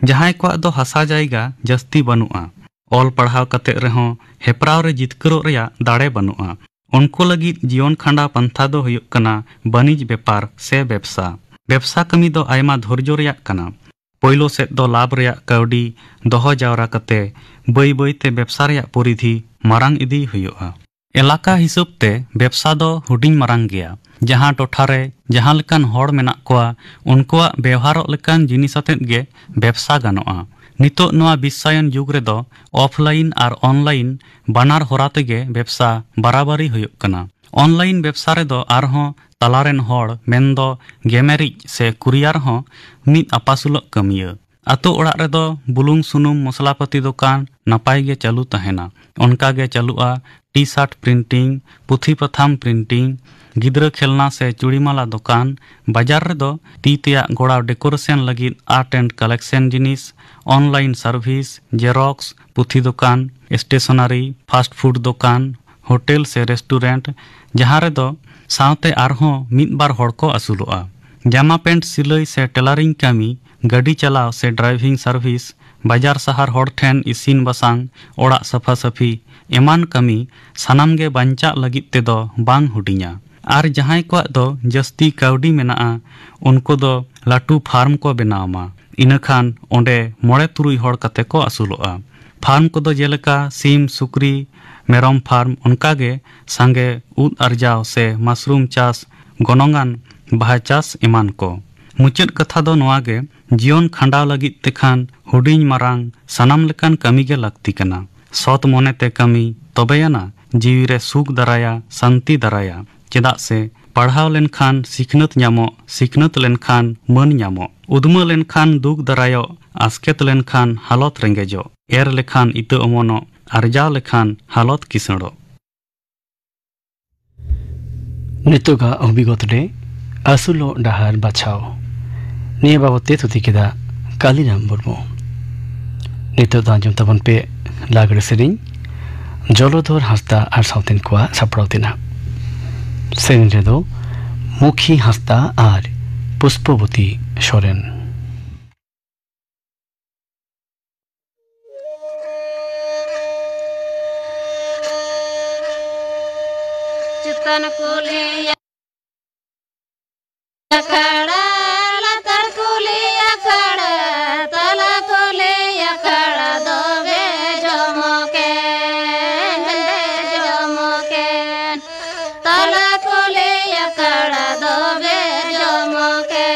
ᱡᱟᱦᱟᱸᱭ ᱠᱚᱣᱟᱜ ᱫᱚ ᱦᱟᱥᱟ ᱡᱟᱭᱜᱟ ᱡᱟᱹᱥᱛᱤ ᱵᱟᱹᱱᱩᱜᱼᱟ, ᱚᱞ ᱯᱟᱲᱦᱟᱣ ᱠᱟᱛᱮ ᱨᱮᱦᱚᱸ ᱦᱮᱯᱨᱟᱣ ᱨᱮ ᱡᱤᱛᱠᱟᱹᱨᱚᱜ ᱨᱮᱭᱟᱜ ᱫᱟᱲᱮ ᱵᱟᱹᱱᱩᱜᱼᱟ, ᱩᱱᱠᱩ ᱞᱟᱹᱜᱤᱫ ᱡᱤᱭᱚᱱ ᱠᱷᱟᱸᱰᱟ ᱯᱟᱱᱛᱷᱟ ᱫᱚ ᱦᱩᱭᱩᱜ ᱠᱟᱱᱟ ᱵᱟᱹᱱᱤᱡᱽ ᱵᱮᱯᱟᱨ ᱥᱮ ᱵᱮᱵᱥᱟ᱾ ᱵᱮᱵᱥᱟ ᱠᱟᱹᱢᱤ ᱫᱚ ᱟᱭᱢᱟ ᱫᱷᱳᱨᱡᱚ ᱨᱮᱭᱟᱜ ᱠᱟᱱᱟ᱾ ᱯᱳᱭᱞᱳ ᱥᱮᱫ ᱫᱚ ᱞᱟᱵᱷ ᱨᱮᱭᱟᱜ ᱠᱟᱹᱣᱰᱤ ᱫᱚᱦᱚ ᱡᱟᱣᱨᱟ ᱠᱟᱛᱮ ᱵᱟᱹᱭ ᱵᱟᱹᱭ ᱛᱮ ᱵᱮᱵᱥᱟ ᱨᱮᱭᱟᱜ ᱯᱚᱨᱤᱫᱷᱤ ᱢᱟᱨᱟᱝ ᱤᱫᱤ ᱦᱩᱭᱩᱜᱼᱟ᱾ ᱮᱞᱟᱠᱟ ᱦᱤᱥᱟᱹᱵ ᱛᱮ ᱵᱮᱵᱥᱟ ᱫᱚ ᱦᱩᱰᱤᱧ ᱢᱟᱨᱟᱝ ᱜᱮᱭᱟ᱾ ᱡᱟᱦᱟᱸ ᱴᱚᱴᱷᱟ ᱨᱮ ᱡᱟᱦᱟᱸ ᱞᱮᱠᱟᱱ ᱦᱚᱲ ᱢᱮᱱᱟᱜ ᱠᱚᱣᱟ, ᱩᱱᱠᱩᱣᱟᱜ ᱵᱮᱣᱦᱟᱨᱚᱜ ᱞᱮᱠᱟᱱ ᱡᱤᱱᱤᱥ ᱟᱛᱮᱫ ᱜᱮ ᱵᱮᱵᱥᱟ ᱜᱟᱱᱚᱜᱼᱟ᱾ ᱱᱤᱛᱚᱜ ᱱᱚᱣᱟ ᱵᱤᱥᱥᱟᱭᱚᱱ ᱡᱩᱜᱽ ᱨᱮᱫᱚ ᱚᱯᱷᱞᱟᱭᱤᱱ ᱟᱨ ᱚᱱᱞᱟᱭᱤᱱ ᱵᱟᱱᱟᱨ ᱦᱚᱨᱟ ᱛᱮᱜᱮ ᱵᱮᱵᱥᱟ ᱵᱟᱨᱟᱵᱟᱨᱤ ᱦᱩᱭᱩᱜ ᱠᱟᱱᱟ᱾ ᱚᱱᱞᱟᱭᱤᱱ ᱵᱮᱵᱥᱟ ᱨᱮᱫᱚ ᱟᱨᱦᱚᱸ ᱛᱟᱞᱟᱨᱮᱱ ᱦᱚᱲ, ᱢᱮᱱᱫᱚ ᱜᱮᱢᱮᱨᱤᱡ ᱥᱮ ᱠᱩᱨᱤᱭᱟᱨ ᱦᱚᱸ ᱢᱤᱫ ᱟᱯᱟᱥᱩᱞᱚᱜ ᱠᱟᱹᱢᱤᱭᱟᱹ᱾ ᱟᱛᱳ ᱚᱲᱟᱜ ᱨᱮᱫᱚ ᱵᱩᱞᱩᱝ ᱥᱩᱱᱩᱢ ᱢᱚᱥᱞᱟ ᱯᱟᱹᱛᱤ ᱫᱚᱠᱟᱱ ᱱᱟᱯᱟᱭ ᱜᱮ ᱪᱟᱹᱞᱩ ᱛᱟᱦᱮᱱᱟ᱾ ᱚᱱᱠᱟ ᱜᱮ ᱪᱟᱹᱞᱩᱜᱼᱟ ᱴᱤ ᱥᱟᱨᱴ ᱯᱨᱤᱱᱴᱤᱝ, ᱯᱩᱛᱷᱤ ᱯᱟᱛᱷᱟᱢ ᱯᱨᱤᱱᱴᱤᱝ, ᱜᱤᱫᱽᱨᱟᱹ ᱠᱷᱮᱞᱱᱟ ᱥᱮ ᱪᱩᱲᱤᱢᱟᱞᱟ ᱫᱚᱠᱟᱱ᱾ ᱵᱟᱡᱟᱨ ᱨᱮᱫᱚ ᱛᱤ ᱛᱮᱭᱟᱜ ᱜᱚᱲᱟᱣ ᱰᱮᱠᱳᱨᱮᱥᱚᱱ ᱞᱟᱹᱜᱤᱫ ᱟᱨᱴ ᱮᱱᱰ ᱠᱟᱞᱮᱠᱥᱚᱱ ᱡᱤᱱᱤᱥ, ᱚᱱᱞᱟᱭᱤᱱ ᱥᱟᱨᱵᱷᱤᱥ, ᱡᱮᱨᱚᱠᱥ, ᱯᱩᱛᱷᱤ ᱫᱚᱠᱟᱱ, ᱥᱴᱮᱥᱚᱱᱟᱨᱤ, ᱯᱷᱟᱥᱴ ᱯᱷᱩᱰ ᱫᱚᱠᱟᱱ, ᱦᱳᱴᱮᱞ ᱥᱮ ᱨᱮᱥᱴᱩᱨᱮᱱᱴ, ᱡᱟᱦᱟᱸ ᱨᱮᱫᱚ ᱥᱟᱶᱛᱮ ᱟᱨᱦᱚᱸ ᱢᱤᱫ ᱵᱟᱨ ᱦᱚᱲ ᱠᱚ ᱟᱹᱥᱩᱞᱚᱜᱼᱟ᱾ ᱡᱟᱢᱟ ᱯᱮᱱᱴ ᱥᱤᱞᱟᱹᱭ ᱥᱮ ᱴᱮᱞᱟᱨᱤᱝ ᱠᱟᱹᱢᱤ, ᱜᱟᱹᱰᱤ ᱪᱟᱞᱟᱣ ᱥᱮ ᱰᱨᱟᱭᱵᱷᱤᱝ ᱥᱟᱨᱵᱷᱤᱥ, ᱵᱟᱡᱟᱨ ᱥᱟᱦᱟᱨ ᱦᱚᱲ ᱴᱷᱮᱱ ᱤᱥᱤᱱ ᱵᱟᱥᱟᱝ, ᱚᱲᱟᱜ ᱥᱟᱯᱷᱟ ᱥᱟᱹᱯᱷᱤ, ᱮᱢᱟᱱ ᱠᱟᱹᱢᱤ ᱥᱟᱱᱟᱢ ᱜᱮ ᱵᱟᱧᱪᱟᱜ ᱞᱟᱹᱜᱤᱫ ᱛᱮᱫᱚ ᱵᱟᱝ ᱦᱩᱰᱤᱧᱟ᱾ ᱟᱨ ᱡᱟᱦᱟᱸᱭ ᱠᱚᱣᱟᱜ ᱫᱚ ᱡᱟᱹᱥᱛᱤ ᱠᱟᱹᱣᱰᱤ ᱢᱮᱱᱟᱜᱼᱟ, ᱩᱱᱠᱩ ᱫᱚ ᱞᱟᱹᱴᱩ ᱯᱷᱟᱨᱢ ᱠᱚ ᱵᱮᱱᱟᱣ ᱢᱟ᱾ ᱤᱱᱟᱹᱠᱷᱟᱱ ᱚᱸᱰᱮ ᱢᱚᱬᱮ ᱛᱩᱨᱩᱭ ᱦᱚᱲ ᱠᱟᱛᱮ ᱠᱚ ᱟᱹᱥᱩᱞᱚᱜᱼᱟ᱾ ᱯᱷᱟᱨᱢ ᱠᱚᱫᱚ ᱡᱮᱞᱮᱠᱟ ᱥᱤᱢ, ᱥᱩᱠᱨᱤ, ᱢᱮᱨᱚᱢ ᱯᱷᱟᱨᱢ, ᱚᱱᱠᱟᱜᱮ ᱥᱟᱸᱜᱮ ᱩᱫ ᱟᱨᱡᱟᱣ ᱥᱮ ᱢᱟᱥᱨᱩᱢ ᱪᱟᱥ, ᱜᱚᱱᱚᱝᱟᱱ ᱵᱟᱦᱟ ᱪᱟᱥ ᱮᱢᱟᱱ ᱠᱚ᱾ ᱢᱩᱪᱟᱹᱫ ᱠᱟᱛᱷᱟ ᱫᱚ ᱱᱚᱣᱟ ᱜᱮ, ᱡᱤᱭᱚᱱ ᱠᱷᱟᱸᱰᱟᱣ ᱞᱟᱹᱜᱤᱫ ᱛᱮᱠᱷᱟᱱ ᱦᱩᱰᱤᱧ ᱢᱟᱨᱟᱝ ᱥᱟᱱᱟᱢ ᱞᱮᱠᱟᱱ ᱠᱟᱹᱢᱤ ᱜᱮ ᱞᱟᱹᱠᱛᱤ ᱠᱟᱱᱟ᱾ ᱥᱚᱛ ᱢᱚᱱᱮᱛᱮ ᱠᱟᱹᱢᱤ, ᱛᱚᱵᱮᱭᱟᱱᱟ ᱡᱤᱣᱤ ᱨᱮ ᱥᱩᱠ ᱫᱟᱨᱟᱭᱟ, ᱥᱟᱱᱛᱤ ᱫᱟᱨᱟᱭᱟ᱾ ᱪᱮᱫᱟᱜ ᱥᱮ ᱯᱟᱲᱦᱟᱣ ᱞᱮᱱᱠᱷᱟᱱ ᱥᱤᱠᱷᱱᱟᱹᱛ ᱧᱟᱢᱚᱜ, ᱥᱤᱠᱷᱱᱟᱹᱛ ᱞᱮᱱᱠᱷᱟᱱ ᱢᱟᱹᱱ ᱧᱟᱢᱚᱜ, ᱩᱫᱽᱢᱟᱹ ᱞᱮᱱᱠᱷᱟᱱ ᱫᱩᱠ ᱫᱟᱨᱟᱭᱚᱜ, ᱟᱥᱠᱮᱛ ᱞᱮᱱᱠᱷᱟᱱ ᱦᱟᱞᱚᱛ ᱨᱮᱸᱜᱮᱡᱚᱜ, ᱮᱨ ᱞᱮᱠᱷᱟᱱ ᱤᱛᱟᱹ ᱚᱢᱚᱱᱚᱜ, ᱟᱨᱡᱟᱣ ᱞᱮᱠᱷᱟᱱ ᱦᱟᱞᱚᱛ ᱠᱤᱥᱟᱹᱬᱚᱜ᱾ ᱱᱤᱛᱚᱜᱟᱜ ᱚᱵᱷᱤᱜᱚᱛ ᱨᱮ ᱟᱹᱥᱩᱞᱚᱜ ᱰᱟᱦᱟᱨ ᱵᱟᱪᱷᱟᱣ, ᱱᱤᱭᱟᱹ ᱵᱟᱵᱚᱛ ᱛᱮ ᱛᱷᱩᱛᱤ ᱠᱮᱫᱟ ᱠᱟᱞᱤᱨᱟᱢ ᱢᱩᱨᱢᱩ᱾ ᱱᱤᱛᱚᱜ ᱫᱚ ᱟᱸᱡᱚᱢ ᱛᱟᱵᱚᱱ ᱯᱮ ᱞᱟᱜᱽᱲᱮ ᱥᱮᱨᱮᱧ, ᱡᱚᱞᱚᱫᱷᱚᱨ ᱦᱟᱸᱥᱫᱟ ᱟᱨ ᱥᱟᱶᱛᱮᱱ ᱠᱚᱣᱟᱜ ᱥᱟᱯᱲᱟᱣ ᱛᱮᱱᱟᱜ᱾ ᱥᱮᱨᱮᱧ ᱨᱮᱫᱚ ᱢᱩᱠᱷᱤ ᱦᱟᱸᱥᱫᱟ ᱟᱨ ᱯᱩᱥᱯᱚᱵᱚᱛᱤ ᱥᱚᱨᱮᱱ᱾ ᱪᱮᱛᱟᱱ ᱠᱩᱞᱦᱤ ᱟᱠᱷᱲᱟ, ᱞᱟᱛᱟᱨ ᱠᱩᱞᱦᱤ ᱟᱠᱷᱲᱟ, ᱛᱟᱞᱟ ᱠᱩᱞᱦᱤ ᱟᱠᱷᱲᱟ ᱫᱚ ᱵᱮᱡᱚᱢᱚᱠᱮᱱ, ᱵᱮᱡᱚᱢᱚᱠᱮᱱ᱾ ᱛᱟᱞᱟ ᱠᱩᱞᱦᱤ ᱟᱠᱷᱲᱟ ᱫᱚ ᱵᱮᱡᱚᱢᱚᱠᱮᱱ᱾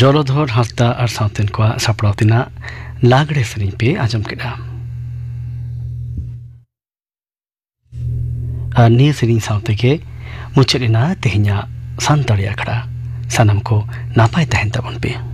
ᱡᱚᱞᱚᱫᱷᱚᱨ ᱦᱟᱸᱥᱫᱟ ᱟᱨ ᱥᱟᱶᱛᱮᱱ ᱠᱚᱣᱟᱜ ᱥᱟᱯᱲᱟᱣ ᱛᱮᱱᱟᱜ ᱞᱟᱜᱽᱲᱮ ᱥᱮᱨᱮᱧ ᱯᱮ ᱟᱸᱡᱚᱢ ᱠᱮᱫᱟ᱾ ᱟᱨ ᱱᱤᱭᱟᱹ ᱥᱮᱨᱮᱧ ᱥᱟᱶ ᱛᱮᱜᱮ ᱢᱩᱪᱟᱹᱫ ᱮᱱᱟ ᱛᱮᱦᱮᱧᱟᱜ ᱥᱟᱱᱛᱟᱲᱤ ᱟᱠᱷᱲᱟ᱾ ᱥᱟᱱᱟᱢ ᱠᱚ ᱱᱟᱯᱟᱭ ᱛᱟᱦᱮᱱ ᱛᱟᱵᱚᱱ ᱯᱮ᱾